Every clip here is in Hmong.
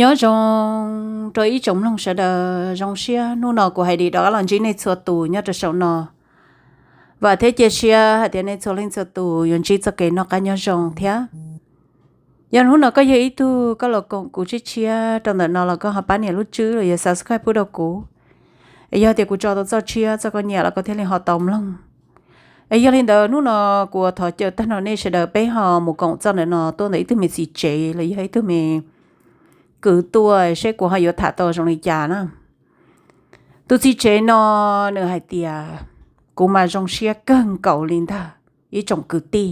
Nyob zoo rau ib tsoom mloog sawv daws, zoo siab hnub no kuv hais li rov qab los ntsib nej txhua tus nyob rau saum no. Vam thiab cia siab hais tias nej txhua leej txhua tus yuav ntsib txoj kev noj qab nyob zoo thiab. Yog hnub no koj yog ib tug koj los koom kuv tshiab tshiab rau ntawm no los koj ho pab nias lub tswb los yog subscribe pub rau kuv. Es yog tias kuv tso tau txoj tshiab txoj koj nyiam los koj thiaj li ho tau mloog. Es yog li ntawd hnub no kuv ua thov caw tag nrho nej sawv daws peb ho mus koom txoj ntawm no tuaj ntawm ib tug me txiv tsev los yog ib tug me kwv tuaj seb kuv ho yuav tham tau zoo li cas na. Tus txiv tsev no nws hais tias, kuv mas zoo siab kawg nkaus li ntag ib tsoom kwv tij.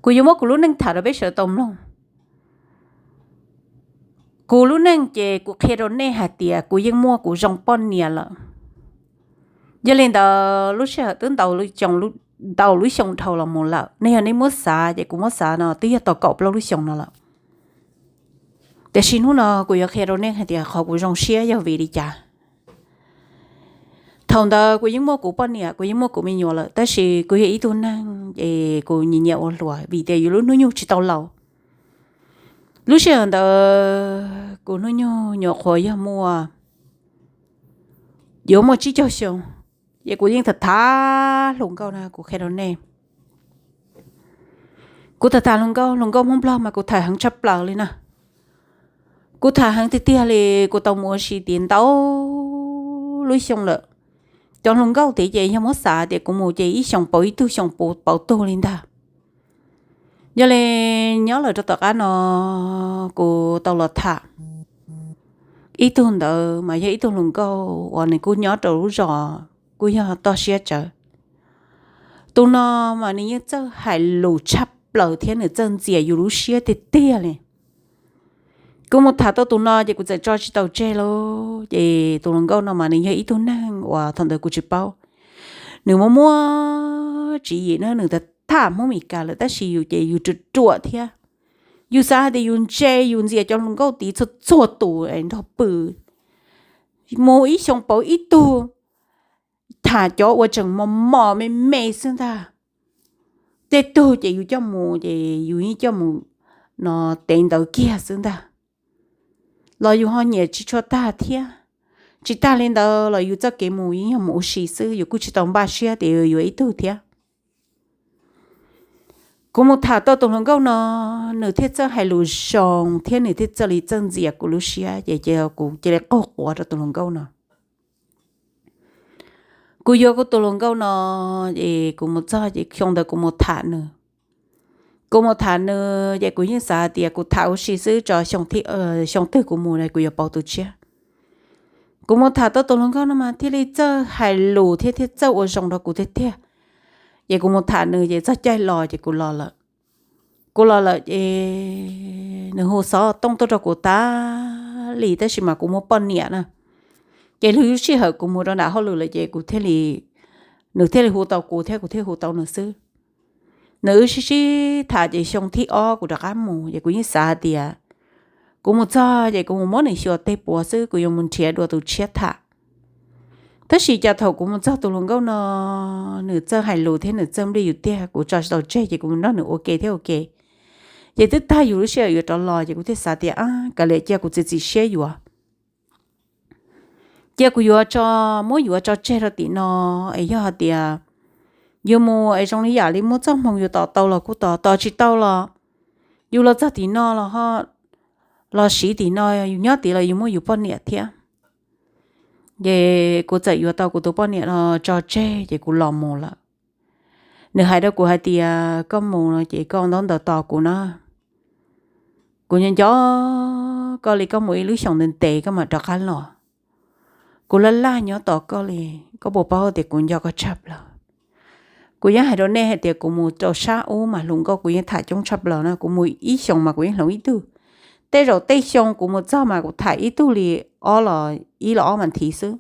Kuv yuav muab kuv lub neej tham rau peb sawv daws tau mloog. Kuv lub neej ces kuv qhia rau nej hais tias kuv yeej muaj kuv zoo poj niam lawm. Yog li ntawd lub sij hawm twb ntau lub xyoo dhau los mus lawm, nej yog nej muab xav ces kuv muab xav no twb yog tau kaum plaub lub xyoo no lawm. Tiam sis hnub no kuv yuav qhia rau nej hais tias qhov kuv zoo siab yog vim li cas. Thaum ntawd kuv yeej muaj kuv poj niam, kuv yeej muaj kuv me nyuam lawm, tab sis kuv yog ib tug neeg es kuv nyiam nyiam ua hluas vim tias yus lub hnub nyoog tsis tau laus. Lub sij hawm ntawd kuv hnub nyoog nyuam qhuav yog muaj yuav muaj tsib caug xyoo, ces kuv yeej tham tham hluas nkauj na, kuv qhia rau nej. Kuv tham tham hluas nkauj, hluas nkauj Hmoob Nplog mas kuv tham heev tshaj plaws li na. Kuv tham heev tiag tiag li, kuv tau mus ua si tid ntau lub xyoo lawm. Cov hluas nkauj tid ces yog muab xav tias kuv mus ces ib xyoos pauv ib tug, xyoo pauv tug li ntag. Yog li nyob lawm rau tom qab no kuv tau los tham ib tug ntawd mas yog ib tug hluas nkauj uas nws kuj nyob rau lub zos kuj yog toj siab tsawv. Tus no mas nws yeej txawj hais lus tshaj plaws thiab nws txawj ntxias yus lub siab tiag tiag li. Kuv mus tham tau tus no ces kuv txawm tso tsis tau tseg lauj. Ces tus hluas nkauj no mas nws yog ib tug neeg uas thaum ntawd kuv tsis paub, nws muaj muaj tswv yim na, nws tham Hmoob Mes Kas lawm tab sis yus ces yus ruam ruam thiab. Yus xav hais tias yus ntse, yus ntxias cov hluas nkauj tid txhua txhua tus es nrog pw, mus ib xyoos pauv ib tug, tham cov uas tseem mos mos me me xwb ntag. Tej tug ces yus coj mus ces yus yeej coj mus no tev ntawv kiag xwb ntag, los yus ho nyiam tsis tshua tag thiab. Tsis tag li ntawd los yus txoj kev mus yeej yog mus ua si xwb, yus kuj tsis tau npaj siab tias yuav ib tug thiab. Kuv mus tham tau tus hluas nkauj no, nws thiaj txawj hais lus zoo thiab nws thiaj txawj li txawj ntxias kuv lub siab ces kuv cia li qaug quav rau tus hluas nkauj no. Kuv yuav kuv tus hluas nkauj no, es kuv mus txog ces xyoo ntawd kuv mus tham nws. Kuv mus tham nws ces kuv yeej xav tias kuv tham ua si xwb tso, xyoo twg kuv mus kuv yuav pauv tus tshiab. Kuv mus tham tau tus hluas nkauj no mas thiaj li txawj hais lus thiab thiaj txawj ua zoo rau kuv tiag tiag. Ces kuv mus tham nws ces txog caij los ces kuv los lawm. Kuv los lawm ces nws hu xov tooj tuaj rau kuv tas li, tab sis mas kuv muaj poj niam na. Ces lub sij hawm kuv mus rau nram hauj lwm lawm ces kuv thiaj li, nws thiaj li hu tau kuv thiab kuv thiaj hu tau nws xwb. Nws wb sib sib tham ces xyoo thib ob kuv rov qab mus ces kuv yeej xav hais tias kuv mus txog ces kuv mus muab nws xyuas tej puav xwb, kuv yuav mus nrhiav dua tus tshiab tham. Tab sis cas thaum kuv mus txog tus hluas nkauj no, nws txawj hais lus thiab nws txawj nplij yus tiag, kuv tso tsis tau tseg ces kuv mus nrog nws ua ke thiab ua ke. Ces twb tag yus lub sij hawm yuav rov los ces kuv thiaj xav tias, kav liam cia kuv txiav txim siab yuav. Cia kuv yuav tso, muab yuav tso tseg rau tim no, es yog hais tias yus mus es zoo li yam li muaj txoj hmoo yus tos tau los kuj tos, tos tsis tau los yus los txog tim no los ho los siv tim no, yus nyob tid los yus muaj yus poj niam thiab. Ces kuv txawm yuav tau kuv tus poj niam no tso tseg ces kuv los mus lawm. Nws hais rau kuv hais tias koj mus no ces koj ntaub ntawv tos kuv na. Kuv nco nco koj li, koj mus ib lub xyoos ntev ntev koj mam rov qab los. Kuv laj laj nyob tos koj li, koj puas paub tias kuv nco koj tshaj plaws. Kuv yeej hais rau nej hais tias kuv mus rau sab ub mas hluas nkauj kuv yeej tham coob tshaj plaws na, kuv mus ib xyoos mas kuv yeej hloov ib tug. Tej zaum tej xyoo kuv mus txog mas kuv tham ib tug li ob los ib los ob mas thiv xwb.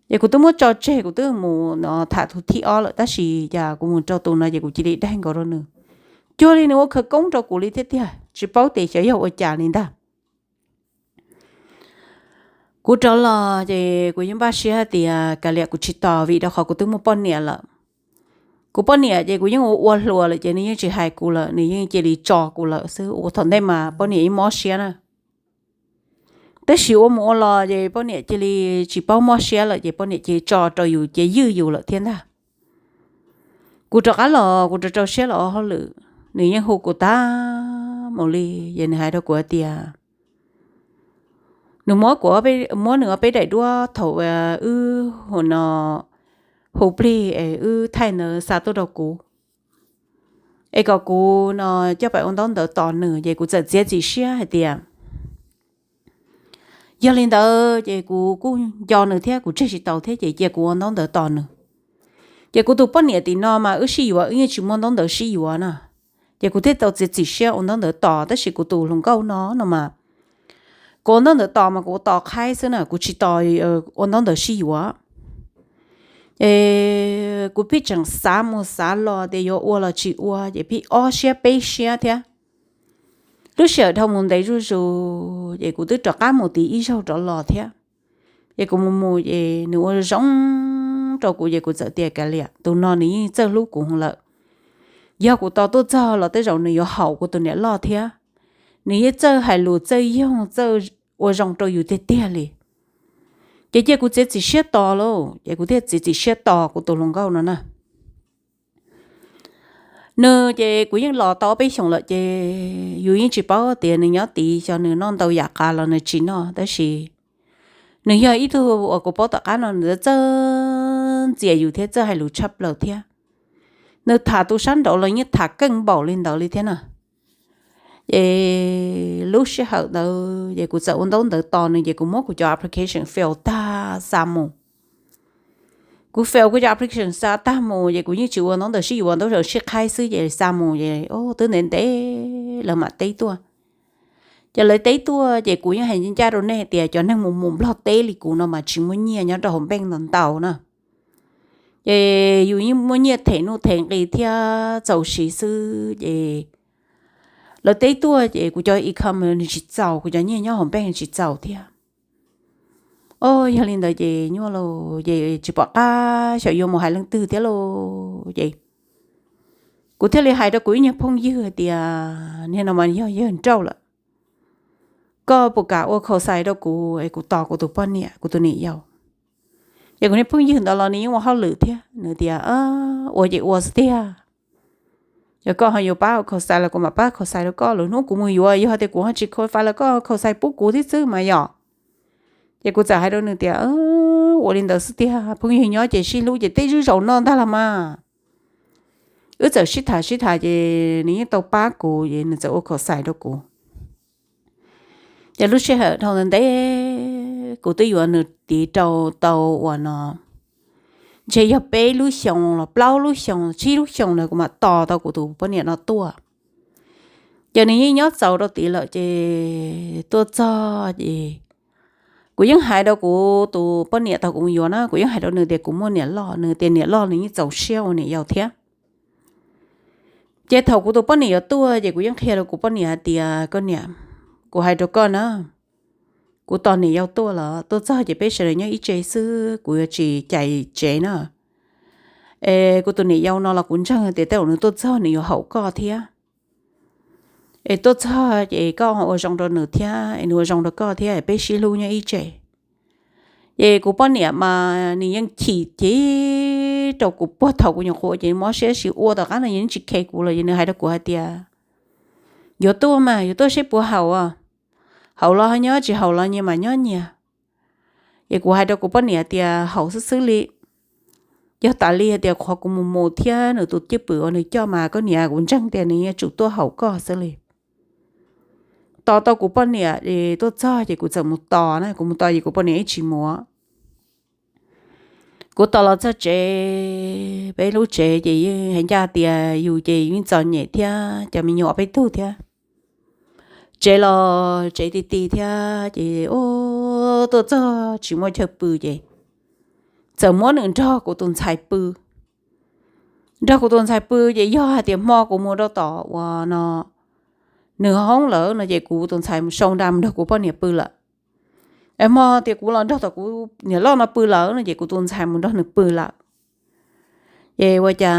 Ces kuv twb muab tso tseg, kuv twb mus tham tus thib ob lawm, tab sis cas kuv mus rau tus no ces kuv cia li daig nkaus rau nws. Cuag li nws ua khawv koob rau kuv li thiab tiag, tsis paub tias xyov yog ua cas li ntag. Kuv rov los ces kuv yeej npaj siab tias kav liam kuv tsis tos vim rau qhov kuv twb muaj poj niam lawm. Kuv poj niam ces kuv yeej ua ua hluas lawm ces nws yeej tsis hais kuv lawm, nws yeej cia li tso kuv lawm xwb. Ua thaum ntej mas poj niam yeej mob siab na, tab sis ua mus ua los ces poj niam cia li tsis paub mob siab lawm ces poj niam cia li tso rau yus ces ywj yus lawm thiab ntag. Kuv rov qab los kuv rau rau siab los ua hauj lwm, nws yeej hu kuv tag mus li, es nws hais rau kuv hais tias nws muab kuv, muab nws ob peb daim duab thaum wb hu no, hu plig es wb thaij ntawd xa tuaj rau kuv, es kom kuv no coj pais ua ntaub ntawv tos nws. Ces kuv txawm txiav txim siab hais tias yog li ntawd ces kuv kuj nco nws thiab kuv tseg tsis tau thiab ces cia kuv ua ntaub ntawv tos nws. Ces kuv tus poj niam tim no mas wb sib yuav wb yeej tsis muaj ntaub ntawv sib yuav na, ces kuv thiaj tau txiav txim siab ua ntaub ntawv tos, tab sis kuv tus hluas nkauj no no mas kuv ua ntaub ntawv tos mas kuv ua tos qhaib xwb na, kuv tsis tos ua ntaub ntawv sib yuav. Es kuv pheej tseem xav mus xav los tias yuav ua los tsis ua ces pheej ob siab peb siab thiab. Lub sij hawm dhau mus ntev zuj zus ces kuv twb rov qab mus tiv ib zaug rov los thiab. Ces kuv mus mus ces nws ua zoo rau kuv ces kuv txawm tias kav liam, tus no nws yeej txawj hlub kuv lawm. Yog kuv tos tuaj txog los tej zaum nws yuav haum kuv tus niam loj thiab. Nws yeej txawj hais lus txawj yoog txawj ua zoo rau yus tiag tiag li. Ces cia kuv txiav txim siab tos lauj, ces kuv thiaj txiav txim siab tos kuv tus hluas nkauj no na. Nws ces kuv yeej los tau ob peb xyoos lawm ces yus yeej tsis paub tias nws nyob tid xyov nws noj ntau yam qas los nws tsis noj, tab sis nws yog ib tug uas kuv paub tom qab no nws txawj ntxias yus thiab txawj hais lus tshaj plaws thiab. Nws tham tus sab nraud los yeej tham keej npaum li ntawd li thiab na. Ces lub sij hawm ntawd ces kuv txawm ua ntaub ntawv tos nws ces kuv muab kuv cov application fail tag xa mus. Kuv fail kuv cov application xa tag mus ces kuv yeej tsis ua ntaub ntawv sib yuav, ntaub ntawv sib qhaib xwb ces xa mus ces twb ntev ntev lawv mam teb tuaj. Ces lawv teb tuaj ces kuv yeej hais ncaj rau nej tias cov neeg mus mus Nplog teb li kuv no mas tsis muaj nyiaj nyob rau hauv npeej ntau ntau na. Ces yus yeej muaj nyiaj them nuj them nqi thiab txaus siv xwb ces lawv teb tuaj ces kuv cov income nws tsis txaus, kuv cov nyiaj nyob hauv npeej tsis txaus thiab. O, yog li ntawd ces nyuaj lauj, ces tsis pom qab xyov yuav mus hais leej twg thiab lauj. Ces kuv thiaj li hais rau kuv ib nyuag phooj ywg hais tias, niag no mas yog yawg nrauj lawm, koj puas kam ua co-sign rau kuv es kuv tos kuv tus poj niam kuv tus niam yau. Ces kuv niag phooj ywg ntawd los nws yeej ua hauj lwm thiab, nws tias ua ces ua xwb tiag. Yog koj ho yuav pab ua co-sign los kuv mam pab co-sign rau koj, lwm hnub kuv mus yuav yog tias kuv ho tsis qualify los koj co-sign pub kuv thiab xwb mas yom. Ces kuv txawm hais rau nws tias ua li ntawd xwb tiag, phooj ywg nyob ces sib hlub ces tej zaum noj ntag los mas. Wb txawm sib tham sib tham ces nws yeej tau pab kuv ces nws txawm ua co-sign rau kuv. Ces lub sij hawm dhau ntawd ntev kuv twb yuav nws tiv rau tau uas no ntshe yog peb lub xyoos los plaub lub xyoos tsib lub xyoos na kuv mam tos tau kuv tus poj niam no tuaj. Ces nws yeej nyob txaus rau tid lawm ces tuaj txog ces kuv yeej hais rau kuv tus poj niam thaum kuv mus yuav na, kuv yeej hais rau nws tias kuv muaj niam loj, nws tias niam loj nws yeej txaus siab ua niam yau thiab. Ces thaum kuv tus poj niam yuav tuaj ces kuv yeej qhia rau kuv poj niam hais tias koj niam, kuv hais rau koj na, kuv tos niam yau tuaj los tuaj txog ces peb sawv daws nyob ib tse xwb, kuv yuav tsis cais tsev na. Es kuv tus niam yau no los kuv ntseeg tias tej zaum nws tuaj txog nws yuav haum koj thiab. Es tuaj txog ces koj ua zoo rau nws thiab es nws ua zoo rau koj thiab, peb sib hlub nyob ib tse. Ces kuv poj niam mas nws yeej chim chim rau kuv puag thaum kuv nyuam qhuav ces mob siab sis ua tom qab no yeej tsis khe kuv los ces nws hais rau kuv hais tias yuav tuaj mas yuav tuaj seb puas haum, haum los nyob tsis haum los nyias mam nyob nyias. Ces kuv hais rau kuv poj niam tias haum xwb xwb li, yog tas li hais tias qhov kuv mus mus thiab nws tus cwj pwm uas nws coj mas koj niam, kuv ntseeg tias nws yuav tsum tuaj haum koj xwb li. Tos tau kuv poj niam es tuaj txog ces kuv txawm mus tos na, kuv mus tos ces kuv poj niam ib tsis mus. Kuv tos los txog tsev, peb lub tsev ces yeej hais ncaj tias yus ces yeej txom nyem thiab, cov me nyuam peb tug thiab. Tsev los tsev ti ti thiab ces tuaj txog tsis muaj chaw pw ces txawm muab nws nrog kuv tus ntxhais pw. Nrog kuv tus ntxhais pw ces yog hais tias hmo kuv mus rau tom uas no nws hoob lawm no ces kuv tus ntxhais mus sau nra mus nrog kuv poj niam pw lawm. Es hmo tias kuv los nrog tom kuv niam loj no pw lawm no ces kuv tus ntxhais mus nrog nws pw lawm. Ces ua cas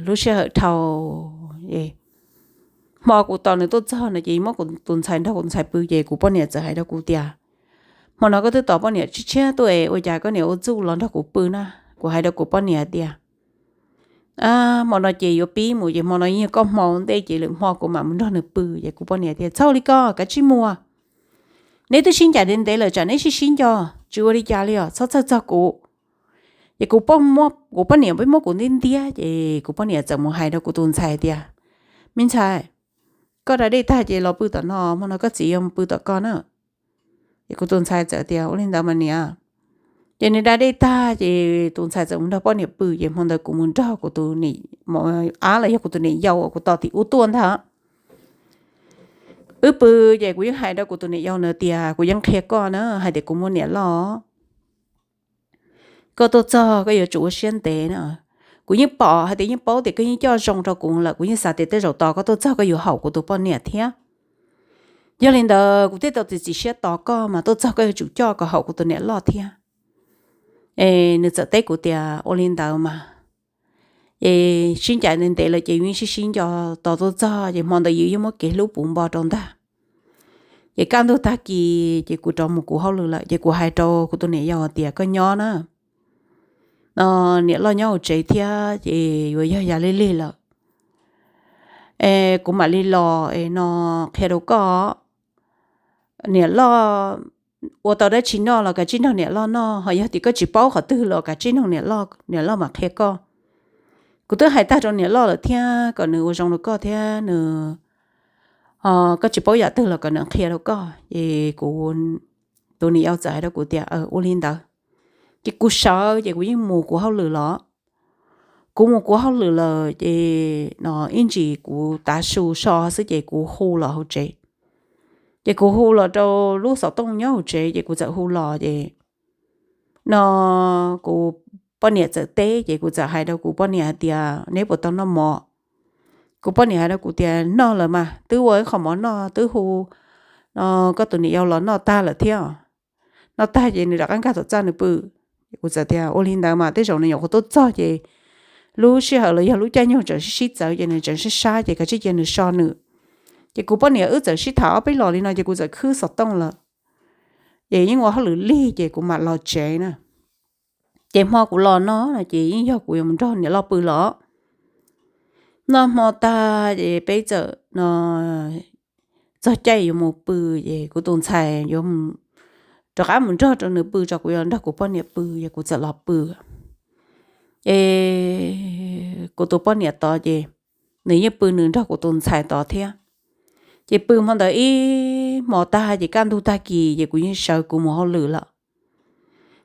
lub sij hawm dhau, hmo kuv tos nws tuaj txog no ces muab kuv tus ntxhais nrog kuv tus ntxhais pw ces kuv poj niam txawm hais rau kuv tias, hmo no koj twb tos poj niam tshiab tshiab tuaj es ua cas koj niam ua txuj los nrog kuv pw na? Kuv hais rau kuv poj niam tias, hmo no ces yuav pib mus ces hmo no yeej yog koj hmo ntej ces lwm hmo kuv mam mus nrog nws pw. Ces kuv poj niam tias, txhob ua li ko, kav tsij mus. Neb twb sib ncaim ntev ntev lawm tsam neb sib sib nco, tsis ua li cas li os, txhob txhawj txog kuv. Ces kuv, kuv poj niam peb muab kuv ntiab ntiab ces kuv poj niam txawm mus hais rau kuv tus ntxhais tias, me ntxhais, koj da dej tag ces los pw tom no, hmo no koj txiv yuav mus pw tom koj na. Ces kuv tus ntxhais txawm tias, ua li ntawd mas niam. Ces nws da dej tag ces tus ntxhais txawm mus nrog poj niam pw ces hmo ntawd kuv mus nrog kuv tus niam, av los yog kuv tus niam yau uas kuv tos tim ub tuaj ntag. Wb pw ces kuv yeej hais rau kuv tus niam yau na tias, kuv yeej qhia koj na hais tias kuv muaj niam loj, koj tuaj txog koj yuav tsum ua siab ntev na. Kuv yeej pom hais tias yeej paub tias koj yeej coj zoo rau kuv lawm, kuv yeej xav tias tej zaum tos koj tuaj txog koj yuav haum kuv tus poj niam thiab. Yog li ntawd kuv thiaj tau txiav txim siab tos koj mas tuaj txog koj yuav tsum coj kom haum kuv tus niam loj thiab. Es nws txawm teb kuv tias, ua li ntawd mas. Ces sib ncaim ntev ntev lawm ces yus yeej sib sib nco, tos tuaj txog ces hmo ntawd yus yeej muab kev hlub puv npo rau ntag. Ces kaj ntug tag kis ces kuv rov mus kuv hauj lwm lawm ces kuv hais rau kuv tus niam yau tias, koj nyob na, niam loj nyob hauv tsev thiab ces yuav yog yam lig lig lawm. Es kuv mam li los es no qhia rau koj, niam loj ua tau dab tsi noj los kav tsij nrog niam loj noj, ho yog tias koj tsis paub qhov twg los kav tsij nug niam loj, niam loj mam qhia koj. Kuv twb hais tag rau niam loj lawm thiab kom nws ua zoo rau koj thiab nws, koj tsis paub yam twg los kom nws qhia rau koj. Ces kuv tus niam yau txawm hais rau kuv tias, ua li ntawd. Ces kuv sawv ces kuv yeej mus kuv hauj lwm los. Kuv mus kuv hauj lwm lawm ces no ib ntsis kuv tav su so xwb ces kuv hu los hauv tsev. Ces kuv hu los rau lub xov tooj nyob hauv tsev ces kuv txawm hu los ces no kuv poj niam txawm teb ces kuv txawm hais rau kuv poj niam hais tias, neb puas tau noj mov? Kuv poj niam hais rau kuv tias, noj lawm mas, twb ua ib qho mov noj twb hu no koj tus niam yau los noj tag lawm thiab. Noj tag ces nws rov qab nkag tom txaj nws pw. Kuv txawm tias, ua li ntawd mas tej zaum nws nyuam qhuav tuaj txog ces lub sij hawm los yog lub caij nyoog tseem sib sib txawv ces nws tseem sib sab ces kav tsij cia nws so nws. Ces kuv poj niam wb txawm sib tham ob peb los li no ces kuv txawm khwb xov tooj lawm. Ces yeej ua hauj lwm lig ces kuv mam los tsev na. Ces hmo kuv los no ces yeej yog kuv yuav mus nrog niam loj pw los. Noj hmo tag ces peb txawm no txog caij yuav mus pw, ces kuv tus ntxhais yuav rov qab mus nrog rau nws pw tso, kuv yuav nrog kuv poj niam pw, ces kuv txawm los pw. Ces kuv tus poj niam tod ces nws yeej pw nws nrog kuv tus ntxhais tod thiab. Ces pw hmo ntawd ib hmo tag ces kaj ntug tag kis ces kuv yeej sawv kuv mus hauj lwm lawm.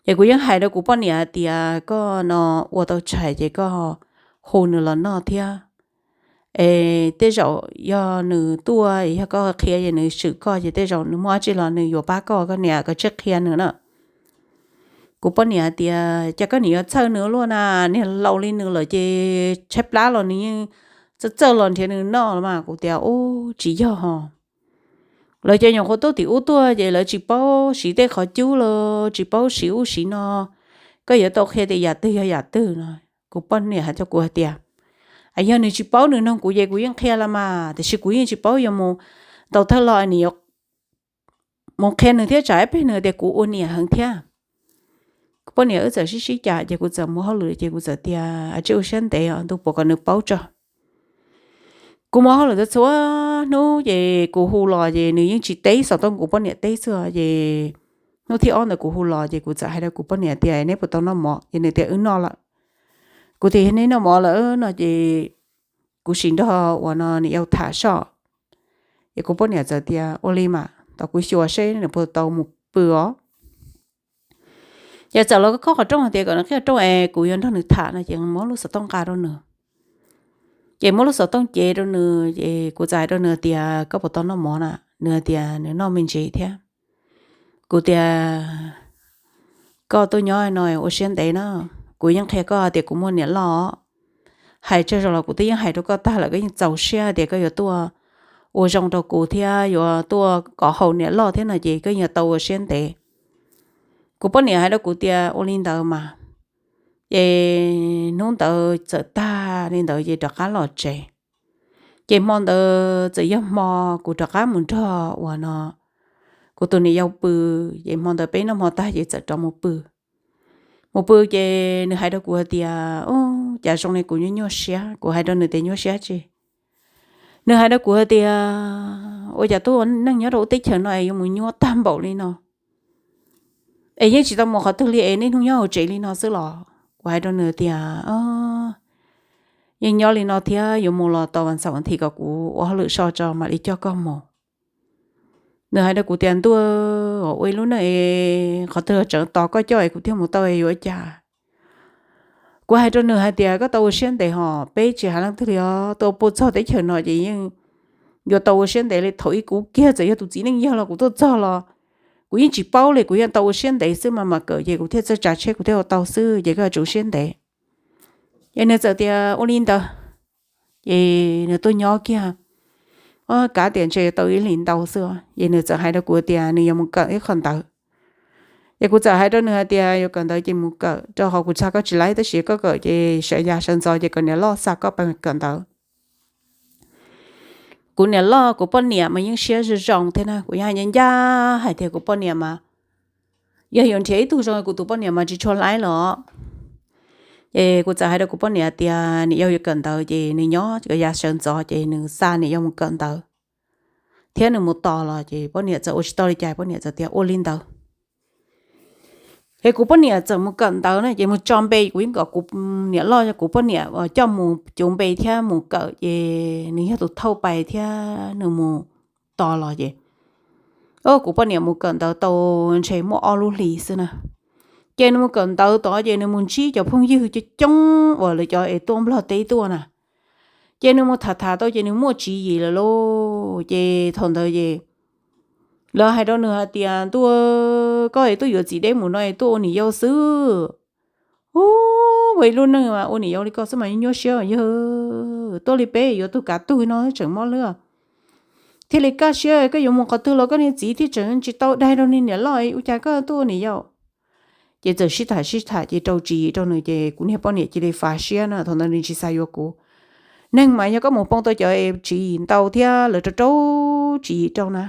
Ces kuv yeej hais rau kuv poj niam hais tias, koj no ua tau tshais ces koj hu nws los noj thiab. Es tej zaum yog nws tuaj, yog koj qhia ces nws swm koj ces tej zaum nws muaj dab tsi los nws yuav pab koj, koj niam kav tsij qhia nws na. Kuv poj niam hais tias, cas koj niam yuav txhawj nws ua luaj na, niag laus li nws lawm ces tshaib plab los nws yeej txawj txawj los nrhiav nws noj los mas. Kuv tias, ub, tsis yog ho. Lawv ces nyuam qhuav tuaj tim ub tuaj ces lawv tsis paub siv tej qhov cub los tsis paub siv ub siv no, koj yuav tau qhia tias yam twg yog yam twg no. Kuv poj niam hais rau kuv hais tias, yog nws tsis paub nws nug kuv ces kuv yeej qhia los mas, tiam sis kuv yeej tsis paub yuav mus ntaus thawj los nws yuav mus qhia nws thiab tsam ib pliag nws tias kuv ua niam heev thiab. Kuv poj niam wb txawm sib sib cam ces kuv txawm mus hauj lwm ces kuv txawm tias, tsij ua siab ntev os ntuj, puas kom nws paub tso. Kuv mus hauj lwm txhua txhua hnub ces kuv hu los ces nws yeej tsis teb, xov tooj kuv poj niam teb xwb. Ces hnub thib ob ntawd kuv hu los ces kuv txawm hais rau kuv poj niam tias, neb puas tau noj mov? Ces nws tias, wb noj lawm. Kuv tias, yog neb noj mov lawm no ces kuv sim nrog uas no niam yau tham soj. Ces kuv poj niam txawm tias, ua li mas tos kuv xyuas seb nws puas tau mus pw os. Ces txawm los khob qhov rooj hais tias kom nws qhib qhov rooj es kuv yuav nrog nws tham no ces muab lub xov tooj nqa rau nws. Ces muab lub xov tooj cev rau nws ces kuv txawm hais rau nws tias, koj puas tau noj mov na? Nws tias nws noj me ntsis thiab. Kuv tias, koj tuaj nyob no ua siab ntev na, kuv yeej qhia koj tias kuv muaj niam loj. Hais tsawg zaus los kuv twb yeej hais rau koj tag lawm, koj yeej txaus siab tias koj yuav tuaj ua zoo rau kuv thiab yuav tuaj kom haum niam loj thiab no ces koj yuav tau ua siab ntev. Kuv poj niam hais rau kuv tias, ua li ntawd mas, Ces hnub ntawd txawm tag li ntawd ces rov qab los tsev. Ces hmo ntawd txawm yog hmo kuv rov qab mus nrog uas no kuv tus niam yau pw. Ces hmo ntawd peb noj hmo tag ces txawm rov mus pw. Mus pw ces nws hais rau kuv hais tias, Ub, cas zoo li kuv nyuaj nyuaj siab. Kuv hais rau nws tias, Nyuaj siab tsi? Nws hais rau kuv hais tias, Ua cas tuaj ua neej nyob rau lub teb chaws no es yuav mus nyuaj tag npaum li no, es yeej tsis tau mus qhov twg li es niaj hnub nyob hauv tsev li no xwb los? Kuv hais rau nws tias, Yeej nyob li no thiab, yuav mus los tos vas xaum vas thiv kom kuv ua hauj lwm so tso mam li coj koj mus. Nws hais rau kuv tias, Ntuj, ua ib lub neej es qhov twg tseem tos koj coj es kuv thiaj mus tau es yuav ua cas? Kuv hais rau nws hais tias, Koj tau ua siab ntev hos, peb tsis hais leej twg li os, tuaj puag txog teb chaws no ces yeej yuav tau ua siab ntev li. Thaum ub kuv kiag txawm yog tus txiv neej yawg los kuv tuaj txog los kuv yeej tsis paub li, kuv yeej tau ua siab ntev xwb mas, mam kawm ces kuv thiaj txawj tsav tsheb kuv thiaj ua tau xwb, ces koj tsuas ua siab ntev. Ces nws txawm tias ua li ntawd, ces nws tuaj nyob kiag, kav tias ntshe tau ib hlis ntau xwb, ces nws txawm hais rau kuv tias nws yuav mus kawm ib qho ntawv. Ces kuv txawm hais rau nws hais tias, Yuav kawm ntawv ces mus kawm, rau qhov kuv txhais koj tsis laib, tab sis koj kawm ces sawv yav sawv ntxov ces kom niam loj xa koj pais kawm ntawv. Kuv niam loj kuv poj niam mas yeej siab zoo zoo thiab na, kuv yeej hais ncaj ncaj hais tias kuv poj niam mas yog yuav nrhiav ib tug zoo kuv tus poj niam mas tsis tshua laib los. Ces kuv txawm hais rau kuv poj niam tias niam yau yuav kawm ntawv ces nws nyob yav sawv ntxov ces nws xa niam yau mus kawm ntawv thiab nws mus tos los. Ces poj niam txawm ua tsis tau li cas, poj niam txawm tias ua li ntawd. Ces kuv poj niam txawm mus kawm ntawv na, ces mus tso npe, kuv yeej kom kuv niam loj yog kuv poj niam coj mus cuv npe thiab mus kawm, ces nws yog tus thauj pais thiab nws mus tos los. Ces kuv poj niam mus kawm ntawv tau ntshe muaj ob lub hlis xwb na. Ces nws mus kawm ntawv tod ces nws mus ntsib cov phooj ywg coob coob uas lawv cov es tuaj Nplog teb tuaj na. Ces nws mus tham tham tau ces nws muaj tswv yim lawm lauj. Ces thaum ntawd ces lawv hais rau nws hais tias, Ntuj, koj es tuaj yuav txiv deb mus no es tuaj ua niam yau xwb. Ua ib lub neej mas ua niam yau li koj xwb mas nyuaj siab yawg, tuaj li peb yuav tug kav tug no tseem mob lwb, thiaj li kaj siab koj yuav mus qhov twg los koj niag txiv thiaj tseem tsis tau daig rau niag niam loj, ua cas koj tuaj ua niam yau? Ces txawm sib tham sib tham ces rau tswv yim rau nws ces kuv niag poj niam cia li fav siab na, thaum ntawd nws tsis xav yuav kuv. Neeg mas yog koj mus poob tau cov tswv yim ntau thiab lawv rau rau tswv yim rau na,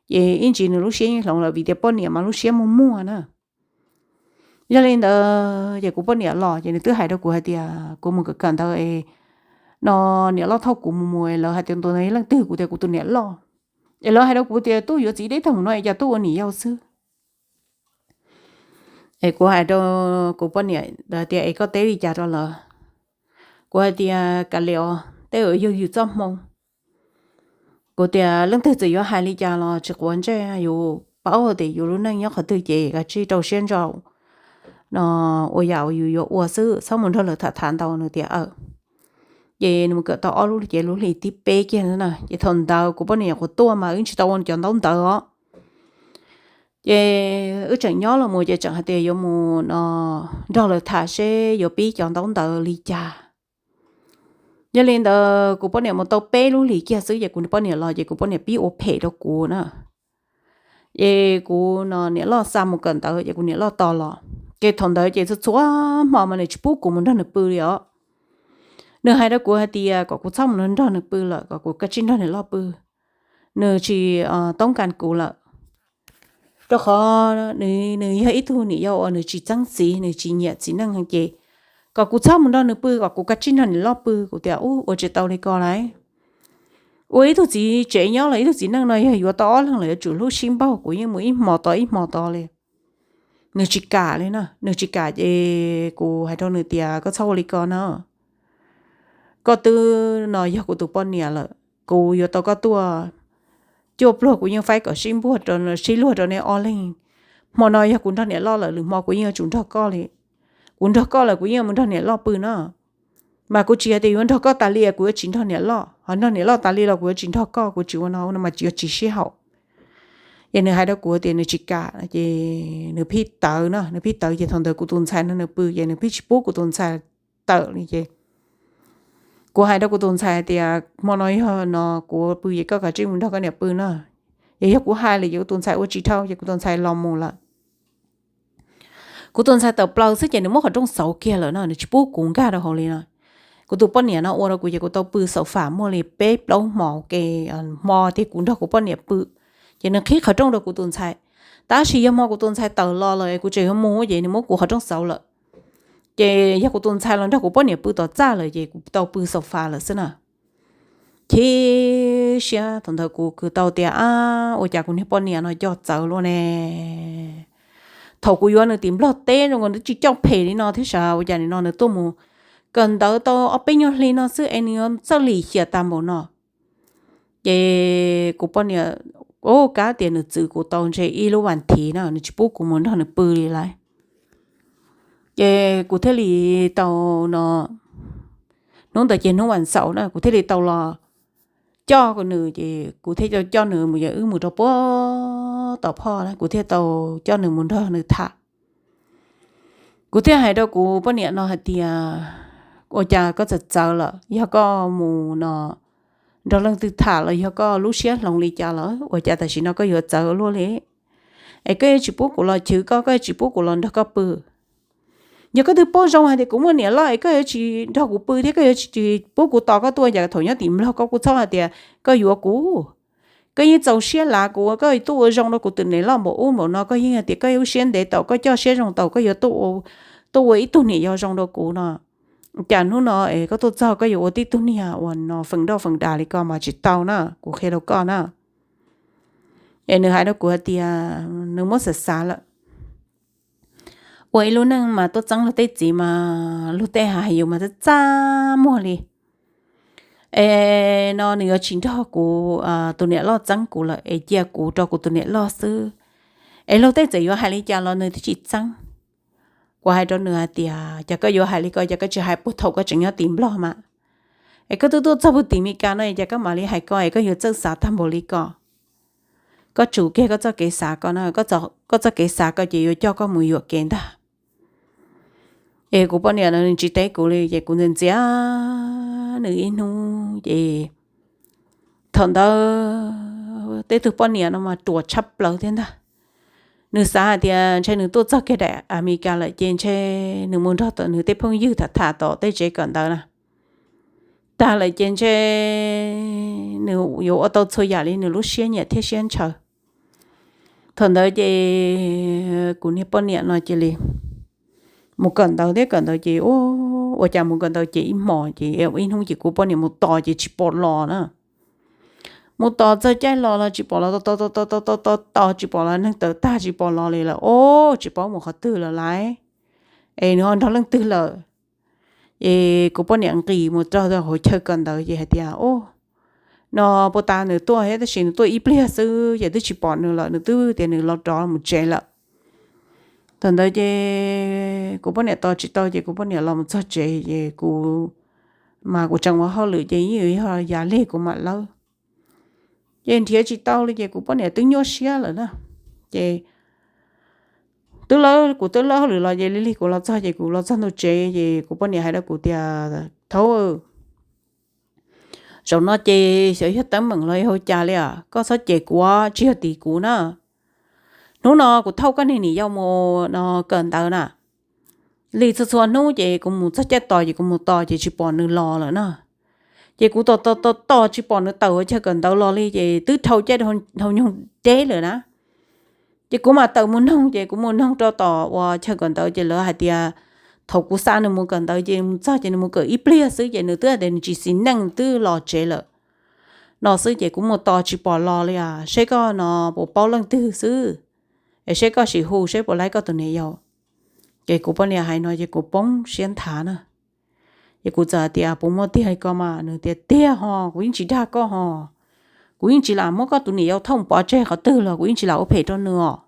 ces ib ntsis nws lub siab yeej hloov lawm vim tias poj niam mas lub siab muag muag na. Yog li ntawd ces kuv poj niam los ces nws twb hais rau kuv hais tias kuv mus kawm kawm ntawv es no niam loj thauj kuv mus mus es lawv hais tias tus ntawd yog leej twg, kuv tias kuv tus niam loj. Es lawv hais rau kuv tias tuaj yuav txiv deb tag mus no es cas tuaj ua niam yau xwb. Es kuv hais rau kuv poj niam tias es koj teb li cas rau lawv? Kuv hais tias kav liam os, tej zaum yog yus txoj hmoo. Kuv tias leej twg txawm yuav hais li cas los tsis quav ntsej, yus paub tias yus lub neej nyob qhov twg ces kav tsij rau siab ntso no ua yam uas yus yuav ua xwb, txhob mus nrog lawv tham tham ntau. Nws tias aw. Ces nws mus kawm tau ob lub hlis, ces lub hlis thib peb kiag na, ces thaum ntawd kuv poj niam nyuam qhuav tuaj mas wb tsis tau ua cov ntaub ntawv os. Ces wb tseem nyob los mus ces tseem hais tias yuav mus no nrog lawv tham seb yuav pib cov ntaub ntawv li cas. Yog li ntawd kuv poj niam mus tau peb lub hlis kiag xwb ces kuv poj niam los ces kuv poj niam pib ua phem rau kuv na. Ces kuv no niam loj xa mus kawm ntawv ces kuv niam loj tos los. Ces thaum ntawd ces txhua txhua hmo mas nws tsis pub kuv mus nrog nws pw li os. Nws hais rau kuv hais tias kom kuv txhob mus nrog nws pw lawm, kom kuv kav tsij nrog niam loj pw. Nws tsis toob kas kuv lawm. Rau qhov nws yog ib tug niam yau uas nws tsis txeeb txiv, nws tsis nyiam txiv neej ces kom kuv txhob mus nrog nws pw, kom kuv kav tsij nrog niam loj pw. Kuv tias ub, ua tsis tau li ko lauj. Ua ib tug txiv tsev nyob los ib tug txiv neej no yog yuav tau ob leeg los yuav tsum hlub sib npaug, kuv yeej mus ib hmo tod ib hmo tod li. Nws tsis kam li na, nws tsis kam ces kuv hais rau nws tias koj txhob ua li ko na. Koj twb no yog kuv tus poj niam lawm, kuv yuav tau koj tuaj cuaj pluag kuv yeej faib kom sib npuag rau, sib luag rau nej ob leeg. Hmo no yog kuv nrog niam loj lawm, lwm hmo kuv yeej yuav tsum nrog koj li. Kuv nrog koj lawm kuv yeej mus nrog niam loj pw na. Mas kuv tsis hais tias yuav nrog koj tas li kuv yuav tsis nrog niam loj, ho nrog niam loj tas li los kuv yuav tsis nrog koj, kuv tsis ua no no mas yuav tsis sib haum. Ces nws hais rau kuv tias nws tsis kam, ces nws pheej tawv na, nws pheej tawv ces thaum ntawd kuv tus ntxhais nrog nws pw ces nws pheej tsis pub kuv tus ntxhais tawm li ces kuv hais rau kuv tus ntxhais tias hmo no yog no kuv pw ces koj kav tsij mus nrog koj niam pw na. Ces yog kuv hais lawm ces kuv tus ntxhais ua tsis dhau ces kuv tus ntxhais los mus lawm. Kuv tus ntxhais tawm plaws xwb ces nws muab qhov rooj xauv kiag lawm no, nws tsis pub kuv nkag rau hauv li no. Kuv tus poj niam no ua rau kuv ces kuv tau pw xaus fam muaj li peb plaub hmo, ke hmo tias kuv nrog kuv poj niam pw, ces nws qhib qhov rooj rau kuv tus ntxhais. Tab sis yog hmo kuv tus ntxhais tawm los lawm kuv tseem yuav mus ces nws muab kuv qhov rooj xauv lawm. Ces yog kuv tus ntxhais los nrog kuv poj niam pw tom txaj lawm ces kuv tau pw xaus fam lawm xwb na. Chim siab thaum ntawd kuv kws tau tias, ab, ua cas kuv niag poj niam no coj txawv luaj ne. Thaum kuv yuav nws tim Nplog teb zoo nkaus nws tsis coj phem li no thiab sav, ua cas nim no nws tuaj mus kawm ntawv tau ob peb nyuag hli no xwb es nws yuav txawj lim hiam tas npaum no. Ces kuv poj niam, ua kab tias nws txwv kuv tau ntshe ib lub vas thiv na, nws tsis pub kuv mus nrog nws pw li lawm. Ces kuv thiaj li tau no, hnub ntawd ces hnub vas xaum na, kuv thiaj li tau los coj nws, ces kuv thiaj tau coj nws mus, yog wb mus rau puag tom phoj na, kuv thiaj tau coj nws mus nrog nws tham. Kuv thiaj hais rau kuv poj niam no hais tias, ua cas koj txawv txawv lawm, yog koj mus no nrog leej twg tham los yog koj lub siab hloov li cas lawm, ua cas tam sim no koj yuav txawv luaj li, es koj yuav tsis pub kuv los chwv koj, koj yuav tsis pub kuv los nrog koj pw. Yog koj twb paub zoo hais tias kuv muaj niam loj es koj yuav tsis nrog kuv pw thiab koj yuav tsis pub kuv tos koj tuaj, cas thaum nyob tim Nplog koj kuj txhob hais tias koj yuav kuv. Koj yeej txaus siab lav kuv, koj tuaj ua zoo rau kuv tus niam loj npaum ub npaum no, koj yeej hais tias koj lub siab ntev tau, koj coj siab zoo tau, koj yuav tuaj ua ib tug niam yau zoo rau kuv no. Cas hnub no es koj tuaj txog koj yuav ua tib tug niag uas no feem doj feem das li ko mas tsis tau na, kuv qhia rau koj na. Es nws hais rau kuv hais tias nws muab xav xav lawm. Ua ib lub neej mas tuaj txeeb luag tej txiv mas luag tej hais yus mas txaj txaj muag li. Es no nws yuav tsis nrog kuv tus niam loj txeeb kuv lawm es cia kuv rau kuv tus niam loj xwb. Es luag tej txawm yuav hais li cas los nws twb tsis txeeb. Kuv hais rau nws hais tias, cas koj yuav hais li ko, cas koj tsis hais puag thaum koj tseem nyob tim Nplog mas? Es koj twb tuaj txog puag tim Meskas no es cas koj mam li hais ko es koj yuav txawj xav tag npaum li ko? Koj tsum kiag koj txoj kev xav ko na, koj txoj kev xav ko ces yuav coj koj mus yuam kev ntag. Es kuv poj niam no nws tsis teb kuv li ces kuv ntxias ntxias nws ib hnub ces thaum ntawd tej tug poj niam no mas ruam tshaj plaws thiab ntag. Nws xav hais tias ntshe nws tuaj txog kiag daim Amelikas lawm ces ntshe nws mus nrog tom nws tej phooj ywg tham tham tom tej tsev kawm ntawv na, tag lawm ces ntshe nws yuav ua tau txhua yam li nws lub siab nyiam thiab siab ntshaw. Thaum ntawd ces kuv niag poj niam no cia li mus kawm ntawv thiab kawm ntawv ces ua cas mus kawm ntawv ces ib hmos ces ib hnub ces kuv poj niam mus tos ces tsis pom los na. Mus tos txog caij los los tsis pom los, tos tos tos tos tos tos tos tsis pom los, neeg tawv tag tsis pom los li lawm, o, tsis paub mus qhov twg lawm lauj. Es nws ho nrog leej twg lawm? Es kuv poj niam nqis mus rau hauv chaw kawm ntawv ces hais tias, o, no puag ta nws tuaj thiab tab sis nws tuaj ib pliag xwb ces twb tsis pom nws lawm, nws twb tias nws los rov mus tsev lawm. Thaum ntawd ces kuv poj niam tos tsis tau ces kuv poj niam los mus txog tsev ces kuv, mas kuv tseem ua hauj lwm ces yeej yog yav lig kuv mam lawb. Ces nrhiav tsis tau li ces kuv poj niam twb nyuaj siab lawm na. Ces twb lawb, kuv twb lawb hauj lwm los ces lig lig kuv los txog ces kuv los txog ntua tsev ces kuv poj niam hais rau kuv tias, thaub, zaum no ces xyov yog teeb meem los yog ua cas li os, koj txhob cem kuv, tsis yog tim kuv na. Hnub no kuv thauj koj niag niam yau mus no kawm ntawv na, li txhua txhua hnub ces kuv mus txog caij tos ces kuv mus tos ces tsis pom nws los lawm na. Ces kuv tos tos tos tos tsis pom nws tawm hauv chaw kawm ntawv los li ces twb dhau caij dhau nyoog deb lawm na. Ces kuv mam tawm mus noog ces kuv mus noog rau tom uas chaw kawm ntawv ces lawv hais tias thaum kuv xa nws mus kawm ntawv ces mus txog ces nws mus kawm ib pliag xwb ces nws twb tias nws tsis xis neej twb los tsev lawm no xwb ces kuv mus tos tsis pom los li as, seb koj no puas paub leej twg xwb, es seb koj sim hu seb puas laib koj tus niam yau. Ces kuv poj niam hais no ces kuv poob siab nthav na. Ces kuv txawm hais tias puas muaj tiag li ko mas, nws tias tiag ho, kuv yeej tsis dag koj ho, kuv yeej tsis lam muab koj tus niam yau thauj pov tseg qhov twg los kuv yeej tsis lam ua phem rau nws os.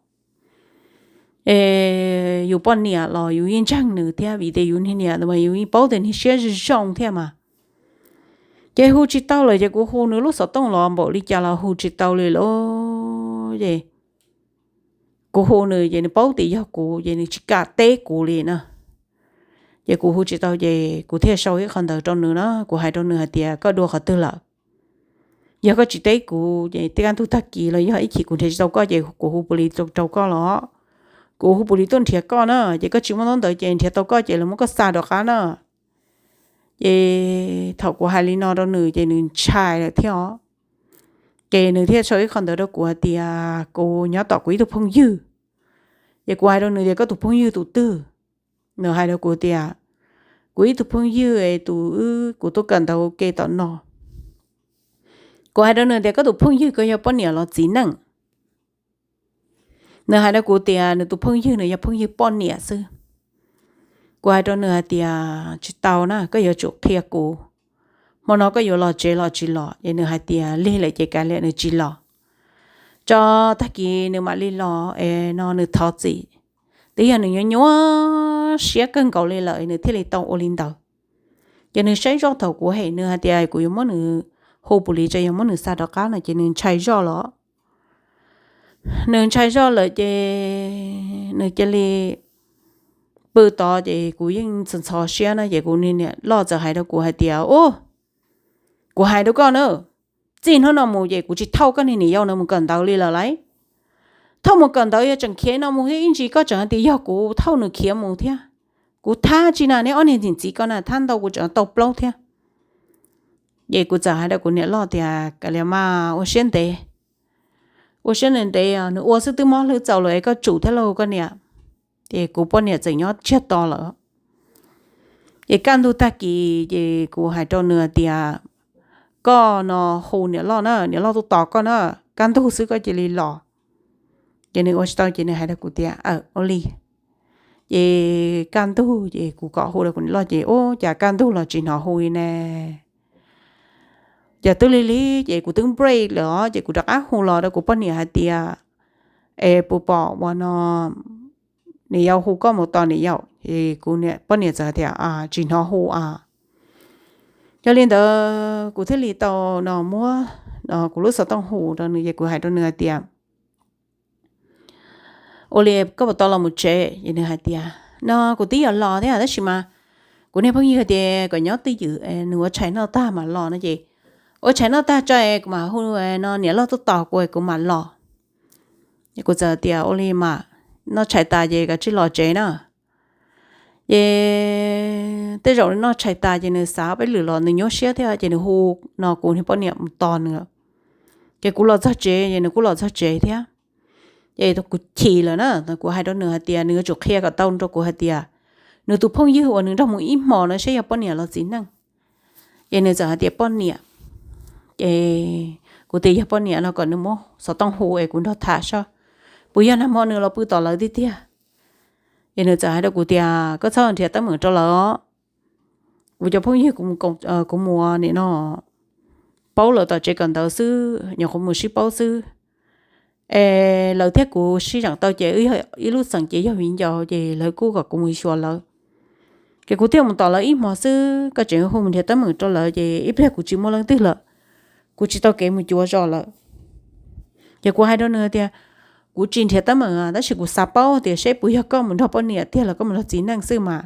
Es yus poj niam los yus yeej ntseeg nws thiab vim tias yus niag niam mas yus yeej paub tias niag siab zoo thiab mas. Ces hu tsis tau lawm ces kuv hu nws lub xov tooj los npaum li cas los hu tsis tau li lauj. Ces kuv hu nws ces nws paub tias yog kuv ces nws tsis kam teb kuv li na. Ces kuv hu tsis tau ces kuv thiaj sau ib qho ntawv rau nws na, kuv hais rau nws hais tias koj dua qhov twg lawm? Yog koj tsis teb kuv ces tej kaj ntug tag kis los yog ib chim kuv nrhiav tsis tau koj ces kuv hu pus li rau koj los kuv hu pus lis tuaj nrhiav koj na, ces koj tsis muaj ntaub ntawv ces nrhiav tau koj ces lawv muab koj xa rov qab na. Ces thaum kuv hais li no rau nws ces nws ntshai lawm thiab os. Ces nws thiaj sau ib qho ntawv rau kuv hais tias kuv nyob tom kuv ib tug phooj ywg. Ces kuv hais rau nws tias koj tus phooj ywg tus twg? Nws hais rau kuv tias kuv ib tug phooj ywg es tus wb kuv tuaj kawm ntawv ua ke tom no. Kuv hais rau nws tias koj tus phooj ywg ko yog poj niam los txiv neej? Nws hais rau kuv tias nws tus phooj ywg nws yog phooj ywg poj niam xwb. Kuv hais rau nws hais tias tsis tau na, koj yuav tsum qhia kuv, hmo no koj yuav los tsev los tsis los? Es nws hais tias lig lawm ces kav liam, nws tsis los, tso tag kis nws mam li los es no nws thov txim. Twb yog nws nyuaj nyuaj siab kawg nkaus li lawm nws thiaj li tau ua li ntawd. Ces nws saib zoj thaum kuv hem nws hais tias kuv yuav muab nws hu pus lis tso, yuav muab nws xa rov qab no ces nws ntshai zoj los. Nws ntshai zoj lawm ces nws cia li pw tod ces kuv yeej ntxhov ntxhov siab na ces kuv niam loj txawm hais rau kuv hais tias, Ub, kuv hais rau koj na, txij hnub no mus ces kuv tsis thauj koj niag niam yau no mus kawm ntawv li lawm lauj. Thauj mus kawm ntawv yog tseem khiav no mus thiab ib ntsis koj tseem hais tias yog kuv thauj nws khiav mus thiab. Kuv thab tsis na, neb ob niag txiv txiv ko na thab ntau kuv tseem tau plaub thiab. Ces kuv txawm hais rau kuv niam loj tias, Kav liam mas, ua siab ntev, ua siab ntev ntev, nws ua xwb twb mob hlwb txaus lawm es koj tsum thiab lauj koj niam. Ces kuv poj niam txawm nyob tsiag to lawm. Ces kaj ntug tag kis ces kuv hais rau nws tias, Koj no hu niam loj na, niam loj tuaj tos koj na, kaj ntug xwb koj cia li los. Ces nws ua tsis tau ces nws hais rau kuv tias, Aw, ua li. Ces kaj ntug ces kuv kom hu rau kuv niam loj ces ua cas kaj ntug los tsis hnov hu li ne. Ces twb lig lig ces kuv twb break lawm os ces kuv rov qab hu los rau kuv poj niam hais tias, Es puas pom uas no niam yau hu koj mus tos niam yau? Es kuv poj niam txawm tias, Tsis hnov hu a. Yog li ntawd kuv thiaj li tau no muab kuv lub xov tooj hu rau nws ces kuv hais rau nws hais tias, Ua li koj puas tau los mus tsev? Es nws hais tias, No kuv twb yuav los thiab tab sis mas kuv niag phooj ywg hais tias kom nyob twj ywm, nws ua tshais noj tag mam los no ces ua tshais noj tag tso es kuv mam hu no niam loj tuaj tos kuv es kuv mam los. Kuv txawm tias, Ua li mas, noj tshais tas ces kav tsij los tsev na. Ces tej zaum nws noj tshais tas ces nws xav peb lwm los nws nyuaj siab thiab ces nws hu no kuv niag poj niam mus tos nws. Ces kuv los txog tsev ces nws kuj los txog tsev thiab. Ces kuv chim lawm na, kuv hais rau nws hais tias nws yuav tsum qhia kom tau rau kuv hais tias nws tus phooj ywg uas nws nrog mus ib hmo no saib yog poj niam los txiv neej. Ces nws txawm hais tias poj niam. Ces kuv tias yog poj niam no kom nws muab xov tooj hu es kuv nrog tham saib puas yog nag hmo nws los pw tom lawv tiag tiag. Ces nws txawm hais rau kuv tias koj txhob nrhiav teeb meem rau lawv os. Kuv cov phooj ywg kuv mus nim no paub lawv tom tsev kawm ntawv xwb, nyuam qhuav mus sib paub xwb. Es lawv thiab kuv sib zeem tau ces wb yog ib lub xeem ces yog viv ncaus ces lawv kuj kom kuv mus xyuas lawv. Ces kuv thiaj mus tom lawv ib hmo xwb, koj tseem hu mus nrhiav teeb meem rau lawv ces ib pliag kuv tsis muaj leej twg lawm, kuv tsis tau kev mus cuav zos lawm. Ces kuv hais rau nws tias kuv tsis nrhiav teeb meem tab sis kuv xav paub tias seb puas yog koj mus nrog poj niam tiag los koj mus nrog txiv neej xwb mas.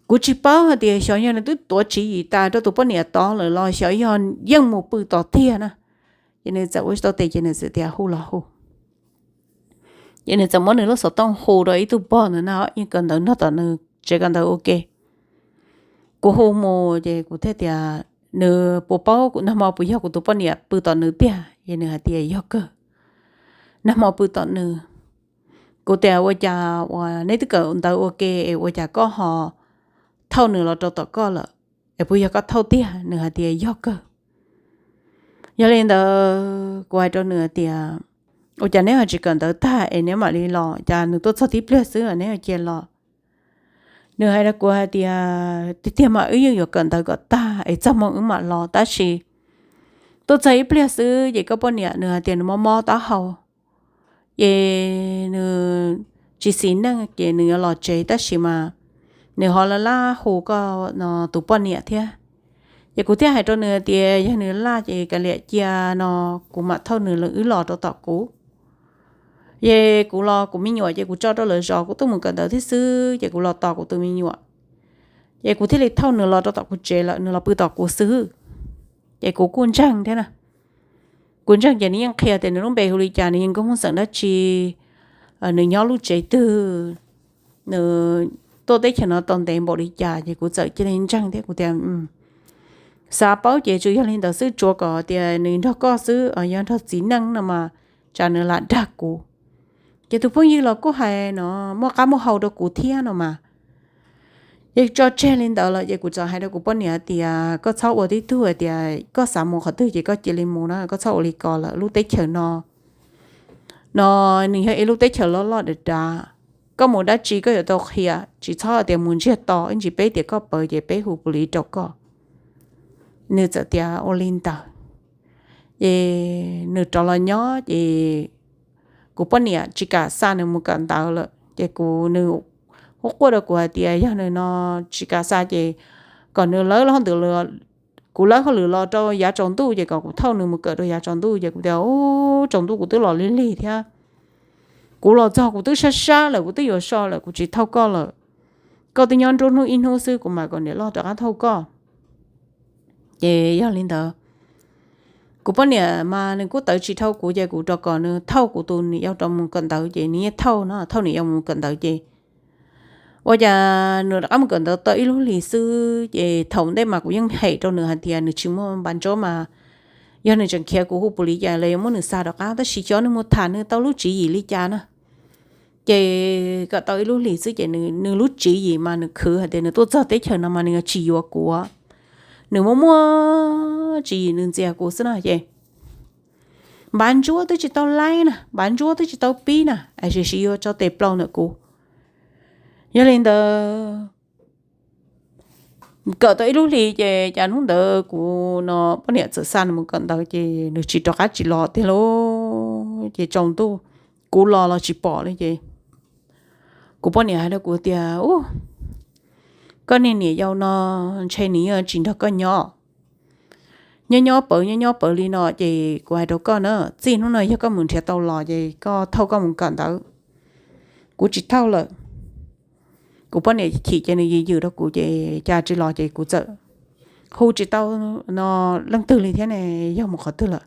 Kuv tsis paub hais tias xyov yog nws twb tuav tswv yim tas rau tus poj niam tod lawm los xyov yog yeej mus pw tod tiag na. Ces nws txawm ua tsis tau tes ces nws txawm tias hu los hu. Ces nws txawm muab nws lub xov tooj hu rau ib tug pog ntawd na, yeej kawm ntawv nrog tom nws tsev kawm ntawv ua ke. Kuv hu mus ces kuv thiaj tias nws puas paub kuv nag hmo puas yog kuv tus poj niam pw tom nws tiag, ces nws hais tias yog kawg, nag hmo pw tom nws. Kuv tias ua cas uas neb twb kawm ntawv ua ke es ua cas koj ho thauj nws los rau tom koj lawm, es puas yog koj thauj tiag? Nws hais tias yog kawg. Yog li ntawd kuv hais rau nws tias ua cas neb ho tsis kawm ntawv tag es neb mam li los, cas nws tuaj txog tib pliag xwb neb ho cia los? Nws hais rau kuv hais tias tiag tiag mas wb yeej yuav kawm ntawv kom tag es txog hmo wb mam los, tab sis tuaj txog ib pliag xwb ces koj poj niam nws hais tias nws mob mob taub hau, ces nws tsis xis neej ces nws yuav los tsev tab sis mas nws ho laj laj hu koj no tus poj niam thiab. Ces kuv thiaj hais rau nws tias yog nws laj ces kav liam cia no kuv mam thauj nws los wb los rau tom kuv. Ces kuv los kuv me nyuam ces kuv tso rau lawv zov, kuv tuaj mus kawm ntawv thiab xwb ces kuv los tos kuv tus me nyuam. Ces kuv thiaj li thauj nws los rau tom kuv tsev lawm, nws los pw tom kuv xwb. Ces kuv kuj ntseeg thiab na. Kuv ntseeg ces nws yeej qhia tias nws lub npe hu li cas, nws yog nkauj Hmoob xeem dab tsi, nws nyob lub tsev twg, nws tuaj teb chaws no tau ntev npaum li cas. Ces kuv txawm cia li ntseeg thiab kuv tias, xav paub ces tsuas yog li ntawd xwb, tsuav kom tias nws nrog koj xwb, yog nrog txiv neej no mas tsam nws lam dag kuv. Ces tus phooj ywg los kuj hais no, muaj qab muaj hau rau kuv thiab no mas. Ces tso tseg li ntawd lawm ces kuv txawm hais rau kuv poj niam tias, koj txhob ua tib tug hais tias koj xav mus qhov twg ces koj cia li mus na, koj txhob ua li ko lawm. Lub teb chaws no, no nws yog ib lub teb chaws loj loj dav dav, koj mus dab tsi koj yuav tau qhia, tsis txhob tias mus ntsiag to ib ntsis peb tias koj pawv ces peb hu pus lis rau koj. Nws txawm tias ua li ntawd. Ces nws rov los nyob ces kuv poj niam tsis kam xa nws mus kawm ntawv lawm ces kuv, nws hu quaj rau kuv hais tias yog nws no tsis kam xa ces kom nws lawv hauj lwm, kuv lawv hauj lwm los rau yav tsaus ntuj ces kom kuv thauj nws mus kawm rau yav tsaus ntuj. Ces kuv tias, u, tsaus ntuj kuv twb los lig lig thiab, kuv los txog kuv twb sab sab lawm, kuv twb yuav so lawm, kuv tsis thauj koj lawm. Koj twb nyob nruab hnub ib hnub xwb, kuv mam kom niam loj rov qab thauj koj. Ces yog li ntawd, kuv poj niam mas nws kuj tawv tsis dhau kuv ces kuv rov kom nws thauj kuv tus niam yau rov mus kawm ntawv ces nws yeej thauj no, thauj niam yau mus kawm ntawv ces ua cas nws rov qab mus kawm ntawv tau ib lub hlis xwb ces thaum ntej mas kuv yeej hem rau nws hais tias nws tsis muaj npav ntsuab mas yog nws tseem khiav kuv hu pus lis ces lawv yuav muab nws xa rov qab, tab sis xyov nws mus tham nws tau lub tswv yim li cas na. Ces kom tau ib lub hlis xwb ces nws lub tswv yim mas nws khwv hais tias nws tuaj txog teb chaws no mas nws yuav tsis yuav kuv, nws muaj muaj tswv yim nws ntxias kuv xwb no ces npav ntsuab twb tsis tau laib na, npav ntsuab twb tsis tau pib na, es sim sim yuav tso tes plaus ntawm kuv. Yog li ntawd, kawm tau ib lub hlis ces cas hnub ntawd kuv no poj niam txawm xa nws mus kawm ntawv ces nws tsis rov qab tsis los tiag lauj. Ces tsaus ntuj kuv los los tsis pom li ces kuv poj niam hais rau kuv tias, u, koj niag niam yau no ntshe nws yeej tsis nrog koj nyob, nyob nyob pawv nyob nyob pawv li no ces kuv hais rau koj na, txij hnub no yog koj mus nrhiav tau los ces koj thauj koj mus kawm ntawv, kuv tsis thauj lawm. Kuv poj niam chim ces nws yws yws rau kuv ces cas tsis los ces kuv txawm hu tsis tau no leej twg li thiab ne, yog mus qhov twg lawm.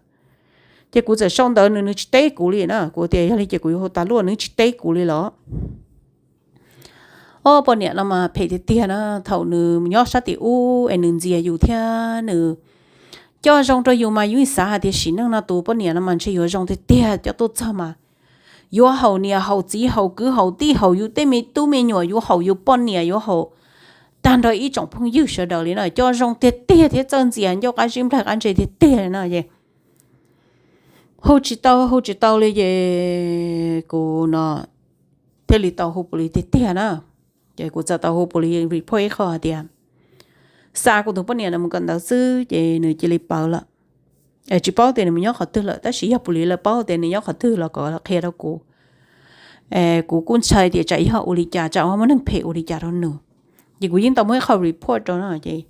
Ces kuv txawm sau ntawv nws, nws tsis teb kuv li na, kuv tias yog li ces kuv yuav hu tas luaj, nws tsis teb kuv li los. Ob poj niam no mas phem tiag tiag na, thaum nws nyob sab tim ub es nws ntxias yus thiab nws coj zoo rau yus mas yus xav hais tias sim neej no tus poj niam no mas ntshe yuav zoo tiag tiag, coj tuaj txog mas yuav haum niam haum txiv haum kwv haum tij haum yus tej me tub me nyuam, yuav haum yus poj niam, yuav haum tag nrho ib tsoom phooj ywg sawv daws li na, coj zoo tiag tiag thiab txawj ntxias ncauj qab zib nplaig qab ntse tiag tiag li na. Ces hu tsis tau hu tsis tau li ces kuv no thiaj li tau hu pus lis tiag tiag na. Ces kuv txawm tau hu pus lis report ib qho hais tias xa kuv tus poj niam no mus kawm ntawv xwb ces nws cia li pawv lawm. Tsis paub tias nws mus nyob qhov twg lawm, tab sis yog pus lis lawv paub tias nws nyob qhov twg los kom qhia rau kuv. Kuv kuj ntshai tias tsam yog ua li cas, tsam muaj neeg phem ua li cas rau nws. Ces kuv yeej tau muab ib qho report rau no ces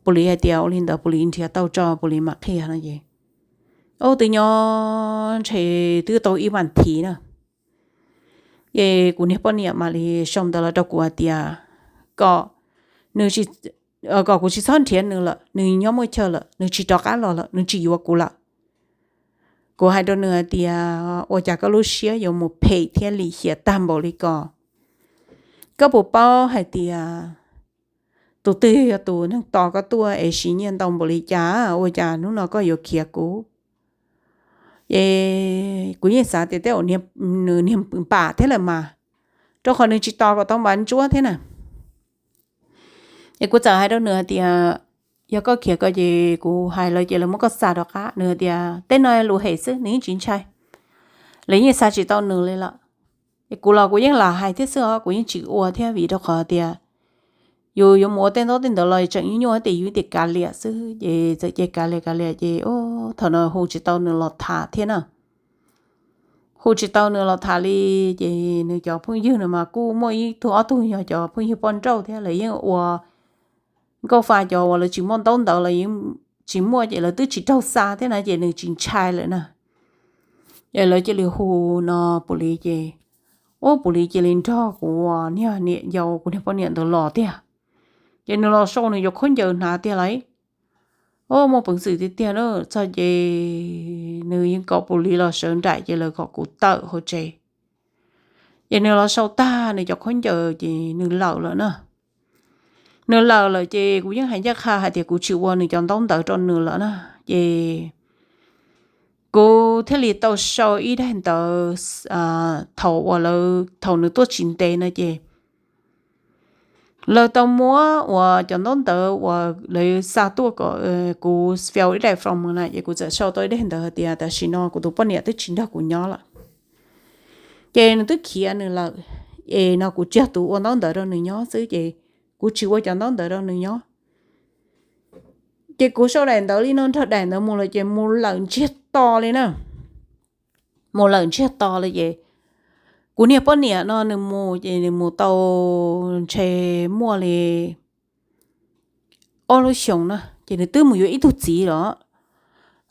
pus lis hais tias ua li ntawd pus lis nrhiav tau tso pus lis mam qhia no ces, ub, twb nyob ntshe twb tau ib vas thiv na. Ces kuv niag poj niam mam li sau ntawv los rau kuv hais tias kom nws, kom kuv tsis txhob nrhiav nws lawm, nws nyob muaj chaw lawm, nws tsis rov qab los lawm, nws tsis yuav kuv lawm. Kuv hais rau nws hais tias ua cas koj lub siab yuav mus phem thiab lim hiam tag npaum li ko? Koj puas paub hais tias tus twg yog tus neeg tos koj tuaj es siv nyiaj ntau npaum li cas, ua cas hnub no koj yuav khiav kuv? Ces kuv yeej xav tias tej zaum nws niag npam thiab lawm mas, rau qhov nws tsis tos kom tau npav ntsuab thiab na. Es kuv txawm hais rau nws hais tias yog koj khiav ko ces kuv hais lawv ces lawv muab koj xa rov qab. Nws hais tias tej no lus hem xwb, nws yeej tsis ntshai, lawv yeej xa tsis tau nws li lawm. Es kuv los kuv yeej lam hais thiab xwb os, kuv yeej tsis ua thiab vim rau qhov tias yus yuav mus ua tej ntaub tej ntawd los tseem nyuaj nyuaj tias yus tias kav liam xwb ces txawm cia kav liam kav liam ces thaum no hu tsis tau nws los tham thiab na. Hu tsis tau nws los tham li ces nws cov phooj ywg no mas kuj muaj ib tug ob tug yog cov phooj ywg poj nrauj thiab lawv yeej ua nkauj fa cov uas lawv tsis muaj ntaub ntawv los yeej tsis muaj ces lawv twb tsis raug xa thiab na ces nws tsis ntshai lawm na. Ces lawv cia li hu no pus lis ces, ub, pus lis cia li nrog kuv niag niam yau kuv niag poj niam ntawd los tiag. Ces nws los sau nws cov khaub ncaws hnav tiag lauj. Ub, muaj peev xwm tiag tiag na, txog ces nws yeej kom pus lis los sawv nraim ces lawv kom kuv tawm hauv tsev. Es nws los sau tag nws cov khaub ncaws ces nws lawm lawm na. Nws lawm lawm ces kuv yeej hais ncaj qha hais tias kuv tsis ua nws cov ntaub ntawv rau nws lawm na. Ces kuv thiaj li tau sau ib daim ntawv thaum uas lawv, thaum nws tuaj tsis ntev no ces lawv tau muab uas cov ntaub ntawv uas lawv xa tuaj kom kuv fill ib daim form na, ces kuv txawm sau tau ib daim ntawv hais tias tam sim no kuv tus poj niam twb tsis nrog kuv nyob lawm. Ces nws twb khiav nws lawm, es no kuv tsuas tus ua ntaub ntawv rau nws nyob xwb ces kuv tsis ua cov ntaub ntawv rau nws nyob. Ces kuv sau daim ntawv li no nrog daim ntawv mus lawm ces mus lawm ntsiag to li na. Mus lawm ntsiag to li ces kuv niag poj niam no nws mus ces nws mus tau ntshe muaj li ob lub xyoos na ces nws twb mus yuav ib tug txiv los.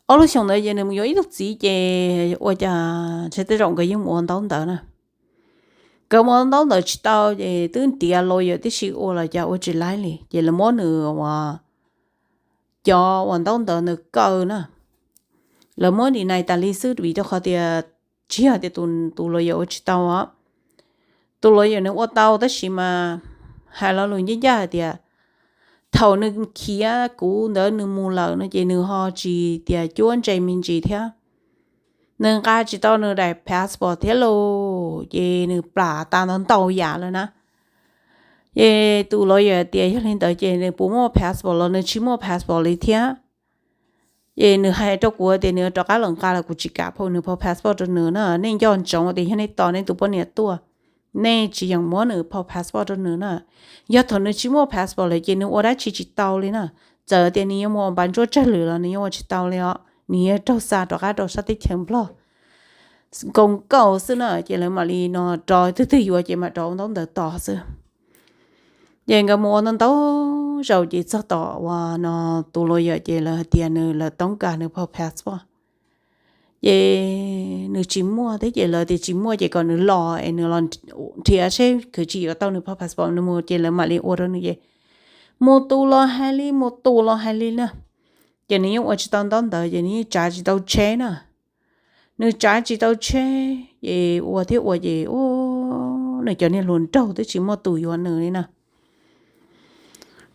Ob lub xyoos ntawd ces nws mus yuav ib tug txiv ces ua cas ntshe tej zaum nkawd yeej mus ua ntaub ntawv na. Nkawd mus ua ntaub ntawv tsis tau ces twb ntiav lawyer tib si ua los cas ua tsis laib li ces lawv muab nws uas cov uas ntaub ntawv ntawd kaw na. Lawv muab deny tas li xwb vim rau qhov tias tsis yog tias tus lawyer ua tsis tau os. Tus lawyer nws ua tau tab sis mas hais lo lus ncaj ncaj hais tias thaum nws khiav kuv ntawd nws mus lawm no ces nws ho tsis tias cuab ntse me ntsis thiab. Nws nqa tsis tau nws daim passport thiab lauj, ces nws plam tas ntau ntau yam lawm na. Ces tus lawyer tias yog li ntawd ces nws puas muaj passport los nws tsis muaj passport li thiab. Ces nws hais rau kuv tias nws rov qab los nqa los kuv tsis kam phau nws phau passport rau nws na. Nej nco ntsoov tias yog nej tos nej tus poj niam tuaj, nej tsis yeem muab nws phau passport rau nws na. Yog thaum nws tsis muaj passport lawm ces nws ua dab tsi tsis tau li na. Txawm tias nws yuav mus ua npav ntsuab tsawg lwm los nws yuav ua tsis tau li os, nws yuav raug xa rov qab rau sab teb chaws Nplog nkaus nkaus xwb na. Ces lawv mam li no rov twg twg yuav ces mam rov ua ntaub ntawv tos xwb. Ces nkawd mus ua ntau ntau zaus ces txog tom uas no tus lawyer ces lawv hais tias nws, lawv toob kas nws phau passport. Ces nws tsis muaj thiab ces lawv tias tsis muaj ces kom nws los es nws los nrhiav seb khwv tsis yuav tau nws phau passport nws mus ces lawv mam li ua rau nws ces mus tus los hais li mus tus los hais li na. Ces nws yeej ua tsis tau ntaub ntawv ces nws yeej tsav tsis tau tsheb na. Nws tsav tsis tau tsheb ces ua thiab ua ces nws cov niag hluas nraug twb tsis muaj tus yuav nws li na.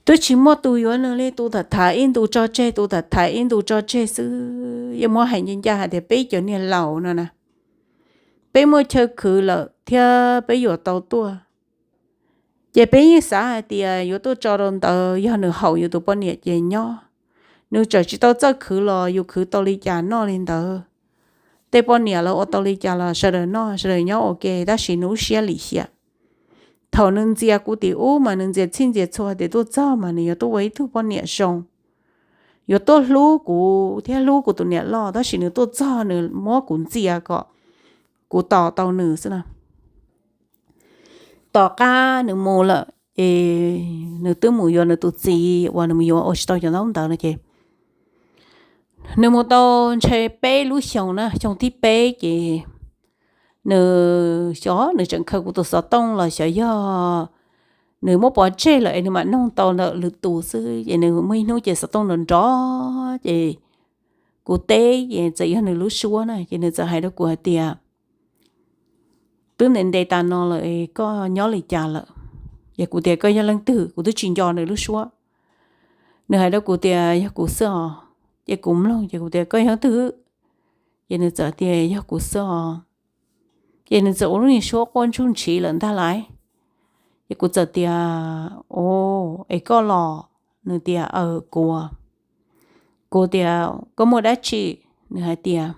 Twb tsis muaj tus yuav nws li, tus tham tham ib ntus tso tseg, tus tham tham ib ntus tso tseg xwb. Yeej muab hais ncaj ncaj hais tias peb cov niag laus no na, peb muaj chaw khwv lawm thiab peb yuav tau tuaj. Ces peb yeej xav hais tias yuav tuaj tso rau ntawd yog nws haum yus tus poj niam ces nyob. Nws txawm tsis tau txawj khwv los yus khwv tau li cas noj li ntawd. Tej poj niam lawv ua tau li cas los sawv daws noj sawv daws nyob ua ke, tab sis nws lub siab lim hiam. Thaum nws ntxias kuv tim ub mas nws ntxias txhij ntxias txhua tias tuaj txog mas nws yuav tuaj ua ib tug poj niam zoo, yuav tuaj hlub kuv thiab hlub kuv tus niam loj, tab sis nws tuaj txog nws muab kuv ntxias kom kuv tos tau nws xwb na. Tom qab nws mus lawm es nws twb mus yuav nws tus txiv uas nws mus yuav ua tsis tau cov ntaub ntawv no ces nws mus tau ntshe peb lub xyoos na, xyoo thib peb ces nws xyov nws tseem khaws kuv tus xov tooj los xyov yog nws muab pov tseg lawm es nws mam noog tau ntawm lwm tus xwb. Ces nws muaj ib hnub ces xov tooj nrov nrov ces kuv teb ces txawm yog nws lub suab na, ces nws txawm hais rau kuv hais tias, twb ntev ntev tas no lawm es koj nyob li cas lawm? Ces kuv tias, koj yog leej twg? Kuv twb tsis nco nws lub suab. Nws hais rau kuv tias, yog kuv xwb os. Ces kuv mloog ces kuv tias, koj yog leej twg? Ces nws txawm tias, yog kuv xwb os. Ces nws txawm ua lub niag suab quaj ntsuj ntshiv lawm ntag lauj. Ces kuv txawm tias, o, es koj los? Nws tias, aw, kuv. Kuv tias, koj muaj dab tsi? Nws hais tias,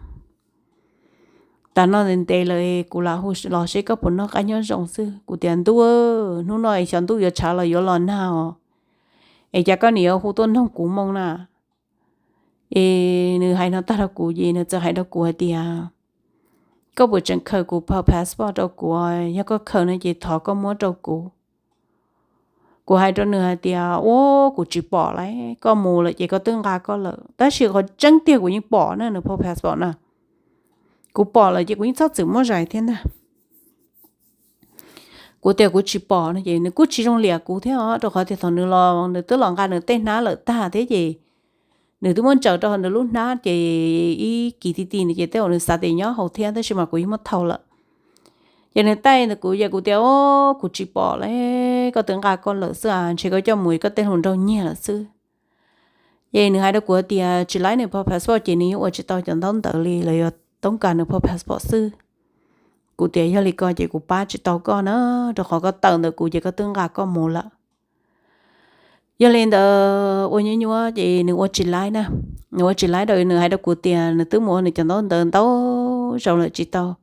tas no ntev ntev lawm kuv lam hu los seb koj puas noj qab nyob zoo xwb. Kuv tias, ntuj, hnub no es xyov ntuj yuav tshav los yuav los nag os, es cas koj nim yuav hu tuaj noog kuv moo na? Es nws hais no tag rau kuv ces nws txawm hais rau kuv hais tias, koj puas tseem khaws kuv phau passport rau kuv? Yog koj khaws no ces thov koj muab rau kuv. Kuv hais rau nws hais tias, ua, kuv tsis pom lauj, koj mus lawm ces koj twb nqa koj lawm. Tab sis qhov tseeb tiag kuv yeej pom na, nws phau passport na. Kuv pom lawm ces kuv yeej txhob txwm muab zais thiab ntag. Kuv tias kuv tsis pom no ces nws kuj tsis zoo liam kuv thiab os, rau qhov tias thaum nws los nws twb los nqa nws tej hnab lawm tag thiab ces nws twb muab ntsaws rau nws lub hnab ces ib kis ti ti no ces tej zaum nws xav tias nyob hauv thiab tab sis mas kuv yeej muab thau lawm. Ces nws taij ntawm kuv ces kuv tias, O, kuv tsis pom li, koj twb nqa koj lawm xwb as, ntshe koj coj mus koj tej hluas nraug nyiag lawm xwb. Ces nws hais rau kuv tias tsis laib nws pov passport ces nws yeej ua tsis tau cov ntaub ntawv li, lawv yuav toob kas nws pov passport xwb. Kuv tias yog li ko ces kuv pab tsis tau koj na, rau qhov koj tawm ntawm kuv ces koj twb nqa koj mus lawm. Yog li ntawd ua nyuab nyuab ces nws ua tsis laib na, nws ua tsis laib rau, nws hais rau kuv tias nws twb mus ua nws cov ntaub ntawv ntau zaus lawm tsis tau,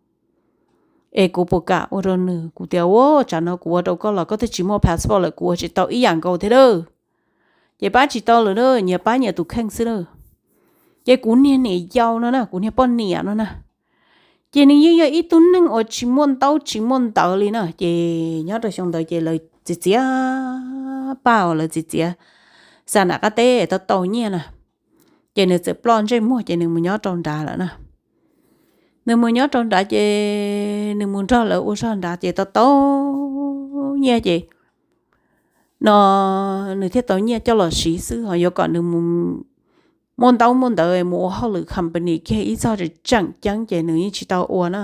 es kuv puas kam ua rau nws. Kuv tias, Ua, tsam no kuv ua rau koj los koj twb tsis muaj passport lawm, kuv ua tsis tau ib yam nkaus thiab lawm. Ces pab tsis tau lawm na, nyias pab nyias tus kheej xwb na. Ces kuv niag niam yau no na, kuv niag poj niam no na, ces nws yeej yog ib tug neeg uas tsis muaj ntaub tsis muaj ntawv li na. Ces nyob rau xyoo ntawd ces lawv txiav txiav paj uas lawv txiav txiav xa nam qab teb tau tau nyiaj na, ces nws txawm ploj ntsej muag ces nws mus nyob rau nrad lawm na. Nws mus nyob rau nrad ces nws mus nrog lawv ua zog nrad ces tau tau nyiaj ces no nws thiaj tau nyiaj coj los siv xwb, ho yuav kom nws mus muaj ntaub muaj ntawv mus ua hauj lwm company kiag ib txog tseem ceeb ces nws yeej tsis tau ua na.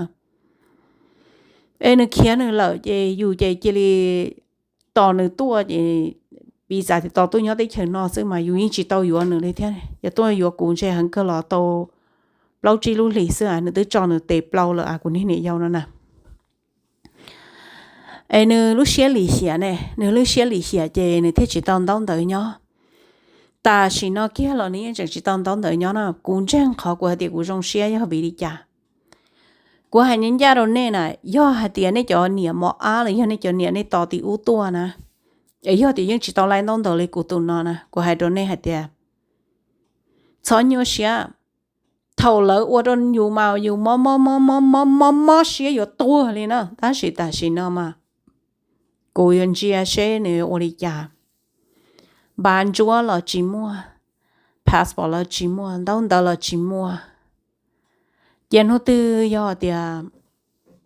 Es nws khiav nws lawm ces yus ces cia li tos nws tuaj ces piv txwv tias tos tuaj nyob teb chaws no xwb mas yus yeej tsis tau yuav nws li thiab. Yog tuaj yuav kuv ntshe heev kawg los tau plaub tsib lub hlis xwb as, nws twb tso nws tes plaub lawm as, kuv niag niam yau no na. Es nws lub siab lim hiam ne, nws lub siab lim hiam ces nws thiaj tsis tau ntaub ntawv nyob. Tam sim no kiag los nws yeej tseem tsis tau ntaub ntawv nyob na. Kuv ntseeg qhov kuv hais tias kuv zoo siab yog vim li cas. Kuv hais ncaj ncaj rau nej na, yog hais tias nej cov niam mos ab los yog nej cov niam nej tos tim ub tuaj na, es yog tias yeej tsis tau laib ntaub ntawv li kuv tus no na, kuv hais rau nej hais tias txhob nyuaj siab. Thaum lawv ua rau yus mas yus mob mob mob mob mob mob mob siab yuav tuag li na, tab sis tam sim no mas kuv yuav ntsia seb nws ua li cas. Npav ntsuab los tsis muaj, passport los tsis muaj, ntaub ntawv los tsis muaj. Cia hnub twg yog tias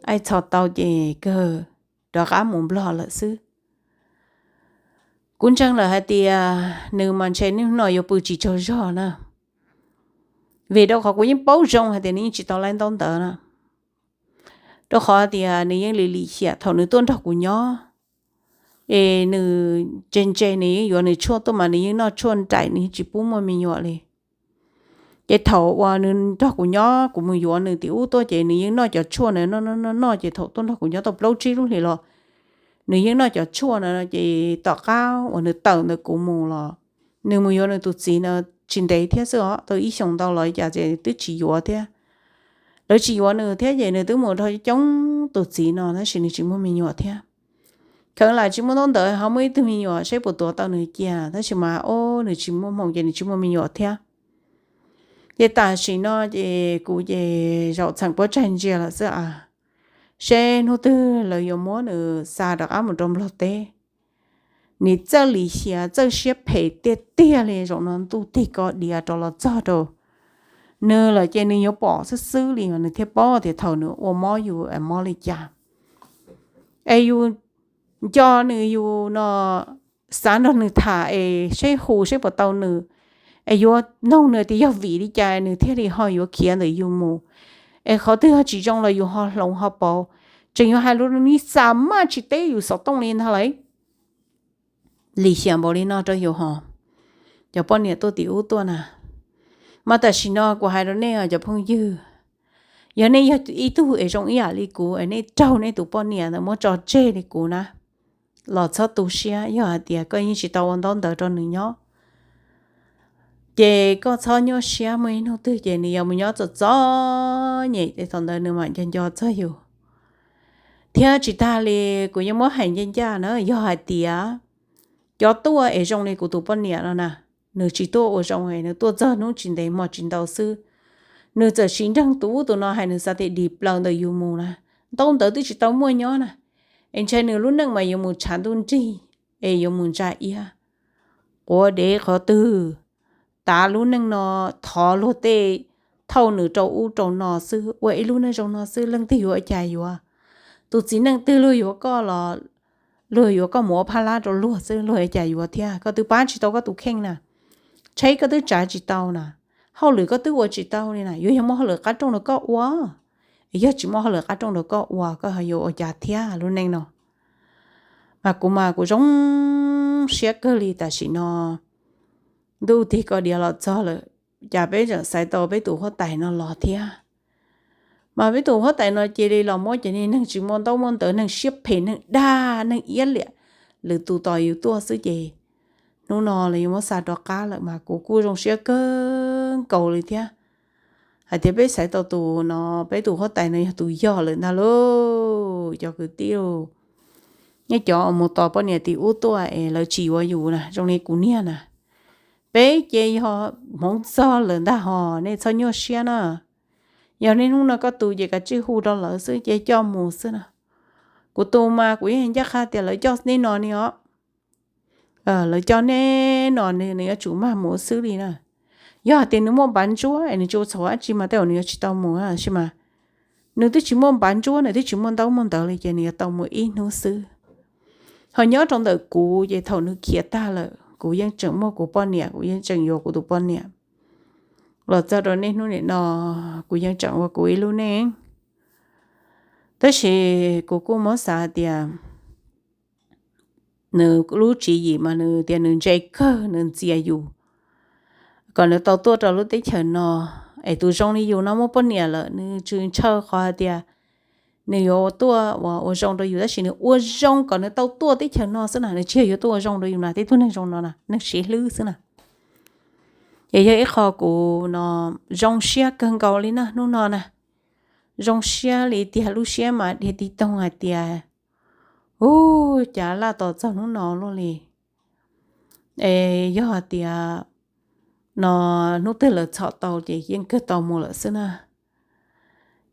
aib txhos tau ces kawg rov qab mus Nplog lawm xwb. Kuv ntseeg lawm hais tias nws mas ntshe niaj hnub no yuav pw tsis tsaug zog na, vim rau qhov kuv yeej paub zoo hais tias nws yeej tsis tau laib ntaub ntawv na. Rau qhov tias nws yeej lim lim hiam thaum nws tuaj nrog kuv nyob, es nws ntse ntse nws yeej yuav nws tshuaj tuaj mas nws yeej noj tshuaj nraim, nws yeej tsis pub muaj me nyuam li. Ces thaum uas nws nrog kuv nyob, kuv mus yuav nws tim ub tuaj ces nws yeej noj cov tshuaj na, noj noj noj noj ces thaum tuaj nrog kuv nyob tau plaub tsib lub hlis los nws yeej noj cov tshuaj na. Ces tom qab uas nws tawm ntawm kuv mus los nws mus yuav nws tus txiv na, tsis ntev thiab xwb os, tau ib xyoos ntau los cas ces twb tsis yuav thiab. Lawv tsis yuav nws thiab ces nws twb mus nrog coob tus txiv no tab sis nws tsis muaj me nyuam thiab. Kheev lam tsis muaj ntaub ntawv ho muaj ib tug me nyuam seb puas tuav tau nws cia, tab sis mas o nws tsis muaj hmoo ces nws tsis muaj me nyuam thiab. Ces tam sim no ces kuv ces zaum txheem puab tsaig ntsia lawm xwb as, seb hnub twg lawv yuav muab nws xa rov qab mus rau Nplog teb. Nws txawj lim hiam txawj siab phem tiag tiag li, zaum no ntuj tig ko diav rov los txog rau nws lawm ces nws yuav pom xwb xwb li os, nws thiaj paub tias thaum nws ua mob yus mob li cas. Es yus nco nws yus no, xav nrog nws tham es seb hu seb puas tau nws, es yuav noog nws tias yog vim li cas nws thiaj li ho yuav khiav ntawm yus mus. Es qhov twg ho tsis zoo los yus ho hloov ho pauv, tseem yuav hais lus nws xa maj tsis teb yus xov tooj li ntag lauj. Lim hiam npaum li no rau yus hos, cov poj niam tuaj tim ub tuaj na. Mas tam sim no kuv hais rau nej os cov phooj ywg, yog nej yog ib tug es zoo ib yam li kuv es nej raug nej tus poj niam ntawd muab tso tseg li kuv na, los txhob tu siab. Yog hais tias koj yeej tsis tau ua ntaub ntawv rau nws nyob, ces koj txhob nyuaj siab, muaj ib hnub twg ces nws yuav mus nyob txom txom nyem es thaum ntawd nws mam nco nco txog yus. Thiab tsis tag li, kuv yeej muab hais ncaj ncaj na, yog hais tias cov tuaj es zoo li kuv tus poj niam no na, nws tsis tuaj ua zoo es nws tuaj txog hnub tsis ntev hmo tsis ntau xwb, nws txawm siv nreeg tus ub tus no hais nws xav tias dim plaws ntawm yus mus na, ntaub ntawv twb tsis tau muaj nyob na, es ntshai nws lub neej mas yuav mus tshav ntuj nrig, es yuav mus ntsa iab, quav dev qhov twg. Tav lub neej no thov luag tej thauj nws rau ub rau no xwb, ua ib lub neej zoo no xwb, leej twg yuav ua cas yuav? Tus txiv neej twg luag yuav koj los luag yuav koj mus ua phaj lab rau luag xwb, luag ua cas yuav thiab? Koj twb pab tsis tau koj tus kheej na, tsheb koj twb tsav tsis tau na, hauj lwm koj twb ua tsis tau li na, yuav yog muaj hauj lwm qab rooj los koj ua, Yog tsis muaj hauj lwm qab rooj rau koj ua, koj yuav ua cas thiab lub neej no? Mas kuv mas kuv zoo siab kawg li tam sim no. Ntuj tig ko diav los txog lawm, cas peb tseem xaiv tau peb tus huab tais no los thiab. Mas peb tus huab tais no cia li los muab cov niag neeg tsis muaj ntaub muaj ntawv, neeg siab phem, neeg dag, neeg iab liam, lwm tus tos yus tuaj xwb ces hnub no los yuav muab xa rov qab lawm mas kuv kuj zoo siab kawg nkaus li thiab. Hais tias peb xaiv tau tus no, peb tus huab tais no yog tus yog lawm ntag lauj cov kwv tij. Nej cov mus tos poj niam tim ub tuaj es lawv tsis yuav yus na, zoo li kuv niag na, peb ces yog hmoov txog lawm ntag hos, nej txhob nyuaj siab na. Yog niaj hnub no koj tus ces kav tsij hu rau lawv xwb ces coj mus xwb na. Kuv tus mas kuv yeej ncaj qha tias lawv coj nej no ni os. Lawv coj nej no nws yuav tsum mag mus xwb li na. Yog hais tias nws muaj npav ntsuab es nws tsis ua txhaum dab tsi mas tej zaum nws yuav tsis tau mus tab sis mas nws twb tsis muaj npav ntsuab, nws twb tsis muaj ntaub muaj ntawv li ces nws yuav tau mus ib hnub xwb. Ho nyob rau ntawm kuv ces thaum nws khiav tag lawm kuv yeej tseem muaj kuv poj niam, kuv yeej tseem yuav kuv tus poj niam. Los txog rau niaj hnub nim no kuv yeej tseem ua kuv ib lub neej. Tab sis kuv kuj muab xav tias nws lub tswv yim mas nws tias nws ntse kawg, nws ntxias yus kom nws tau tuaj rau lub teb chaws no. Es tus zoo li yus no muaj poj niam lawm nws tsis ntshaw qhov hais tias nws yuav tuaj ua zoo rau yus, tab sis nws ua zoo kom nws tau tuaj teb chaws no xwb na, nws tsis yog yuav tuaj ua zoo rau yus na. Tej tug neeg zoo no na neeg siv hlwb xwb na. Es yog ib qho kuv no zoo siab kawg nkaus li na hnub no na. Zoo siab li tiag, lub siab mas dhia ti toog hais tias, u, cas laj tos txog hnub no luaj li. Es yog hais tias no hnub twg lawv txhom tau ces yeej kawg tau mus lawm xwb na.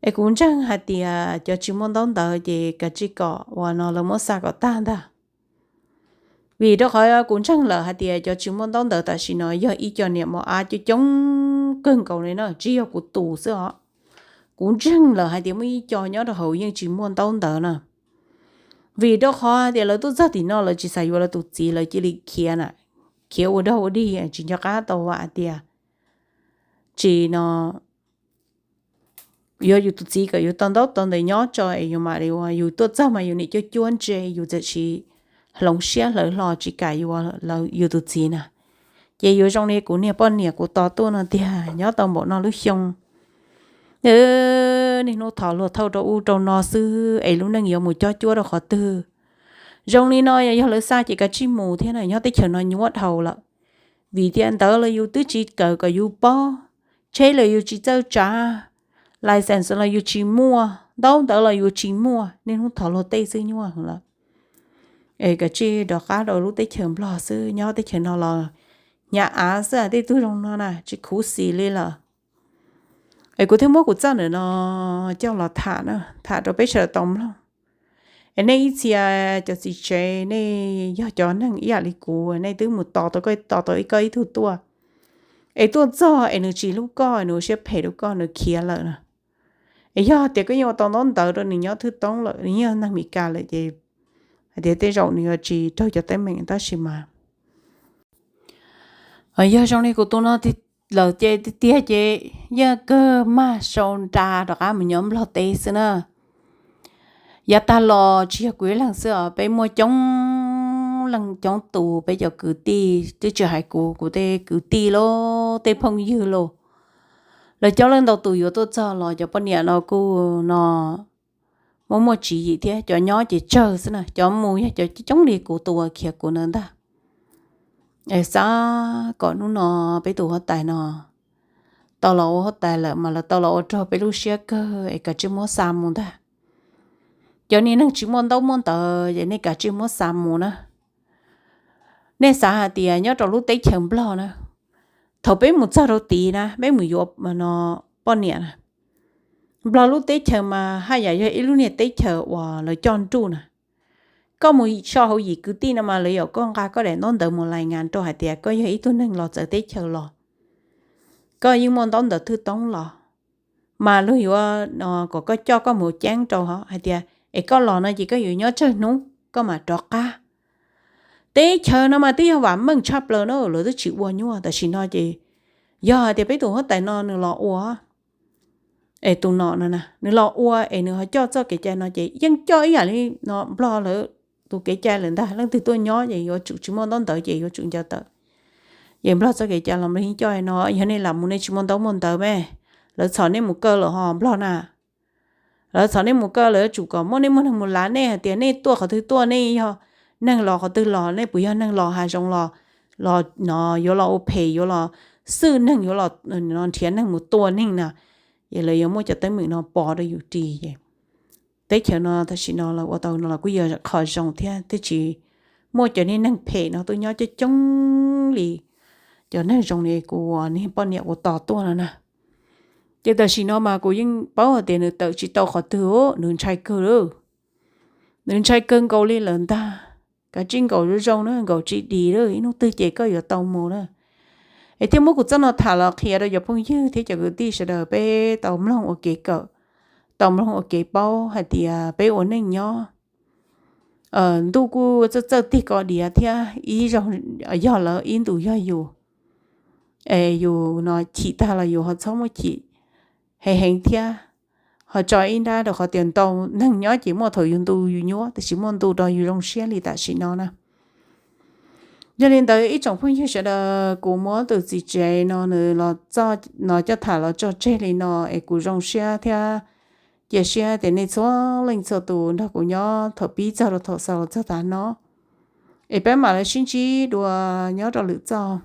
Es kuv ntseeg hais tias cov tsis muaj ntaub ntawv ces kav tsij kom uas no lawv muab xa kom tag ntag. Vim rau qhov kuv ntseeg lawm hais tias cov tsis muaj ntaub ntawv tam sim no yog ib co niam mos ab coob coob kawg nkaus li na, tsis yog kuv tus xwb os. Kuv ntseeg lawm hais tias muaj ib co nyob rau hauv yeej tsis muaj ntaub ntawv na. Vim rau qhov tias lawv tuaj txog tim no lawv tsis xav yuav lawv tus txiv, lawv cia li khiav na, khiav ua dog ua dig tsis nco qab tau vam hais tias tsis no yuav yus tus txiv kom yus tau ntaub tau ntawv nyob tso es yus mam li ua, yus tuaj txog mas yus niam cuab cuab ntse, yus txawm tsis hloov siab hlawv hlo tsis kam yuav yus tus txiv na. Ces yuav zoo li kuv niag poj niam kuv tos tuaj no tiag, nyob tau npaum no lub xyoo, niaj hnub thov luag thauj rau ub rau no xwb es lub neej yuav mus cob cuab rau qhov twg? Zoo li no yog lawv xa ces kav tsij mus thiab na, nyob teb chaws no nyuaj dhau lawm. Vim tias ntawv los yus twb tsis kawm kom yus paub, tsheb los yus tsis txawj tsav, license los yus tsis muaj, ntaub ntawv los yus tsis muaj, niaj hnub thov luag tej xwb nyuaj heev lawm. Es kav tsij rov qab rau lub teb chaws Nplog xwb, nyob teb chaws no los hnyav av xwb, tej tug zoo no na tsis khuv xim li lawm. Es kuv thiaj muab kuv txoj ntawm no coj los tham na, tham rau peb sawv daws tau mloog. Es nej ib txhia cov txiv tsev, nej yog cov neeg ib yam li kuv, nej twb mus tos tau koj, tos tau ib koj ib tug tuaj, es tuaj txog es nws tsis hlub koj, nws ua siab phem rau koj, nws khiav lawm na. Es yog tias koj yeej ua tau ntaub ntawv rau nws nyob thwj toob lawm, nws yeej neeg Meskas lawm ces hais tias tej zaum nws yuav tsis raug cov teeb meem, tab sis mas yog zoo li kuv tus no lawm ces tiag tiag ces yeej kawg mag sau nra rov qab mus nyob Nplog teb xwb na. Yav tag los tsis yog kuv ib leeg xwb os, peb muaj coob leej coob tus, peb cov kwv tij twb tsis hais kuv, kuv tej kwv tij los tej phooj ywg los, lawv coob leej ntau tus yuav tuaj txog los cov poj niam no kuj no muaj muaj tswv yim thiab, cov nyob ces tsawg xwb na, cov mus yog cov coob li kuv tus uas khiav kuv ntawd ntag. Es xav kom hnub no peb tus huab tais no tau los ua huab tais lawm mas lawv tau los ua rog peb lub siab kawg es kav tsij muab xa mus ntag. Cov niag neeg tsis muaj ntaub muaj ntawv ces nej kav tsij muab xa mus na. Nej xav hais tias nyob rau lub teb chaws Nplog na, thaum peb mus txog rau tid na, peb mus yuav no poj niam na, Nplog lub teb chaws mas haj yam yog ib lub niag teb chaws uas lawv coj nruj na. Koj mus so hauv yim kwv tij no mas lawv yuav kom nqa koj daim ntaub ntawv mus lais ngas rau hais tias koj yog ib tug neeg los txawv teb chaws los, koj yeej muaj ntaub ntawv thwj toob los, mas luag yuav kom koj coj koj mus ceeb rau hais tias es koj los no ces koj yuav nyob tsawg hnub koj mam rov qab. Teb chaws no mas twb yog vam meej tshaj plaws na, lawv twb tsis ua nyuaj, tam sim no ces yog hais tias peb tus huab tais no nws los ua Es tus nom no na nws los ua es nws ho coj txoj kev cai no ces yeej coj ib yam li no Nplog lawv tus kev cai lawm ntag. Leej twg tuaj nyob ces yuav tsum tsis muaj ntaub ntawv ces yuav tsum ncaws tawm. Ces Nplog txoj kev cai los Nplog yeej coj no, yog nej lam mus nej tsis muaj ntaub muaj ntawv me, lawv txhom nej mus kaw lawm ho Nplog na. Lawv txhom nej mus kaw lawv yuav tsum kom muaj nej muaj neeg mus lav nej hais tias nej tuaj qhov twg tuaj, nej yog neeg los qhov twg los, nej puas yog neeg los hav zoov los, los no yuav los ua phem, yuav los xwj neeg, yuav los no nrhiav neeg mus tua neeg na. Ces lawv yuav muaj cov teeb meem no pov rau yus ris es teb chaws no tam sim no lawv ua tau no los kuj yog qhov zoo thiab, twb tsis muaj cov niag neeg phem no tuaj nyob coob coob li cov neeg zoo li kuv uas niag poj niam kuv tos tuaj no na. Ces tam sim no mas kuv yeej paub hais tias nws tawm tsis tau qhov twg, nws ntshai kawg lawm. Nws ntshai kawg nkaus li lawm ntag. Kav tsij nkaum zoo zoo na, nkaum tsis dim lawm, ib hnub twg ces koj yuav tau mus na. Es thiaj muab kuv txoj no tham los qhia rau cov phooj ywg thiab cov kwv tij sawv daws peb tau mloog ua kev kawm, tau mloog ua kev paub hais tias peb ua neej nyob ntuj kuj txawj txawj tig ko diav thiab, ib zaug yog lawv ib ntus yog yus. Es yus no chim tag los yus ho txhob muaj chim heev heev thiab. Ho tso ib nrab rau qhov tias ntau neeg nyob ces muaj thaum yus ntu yus nyuab, tiam sis muaj ntu rau yus zoo siab li tam sim no na. Yog li ntawd ib tsoom phooj ywg sawv daws, kuv muab tus txiv tsev no nws los txoj no coj tham los tso tseg li no es kuv zoo siab thiab cia siab tias nej txhua leej txhua tus nrog kuv nyob thaum pib txog rau thaum xaus los txog tav no. Es peb mam li sib ntsib dua nyob rau lwm txoj.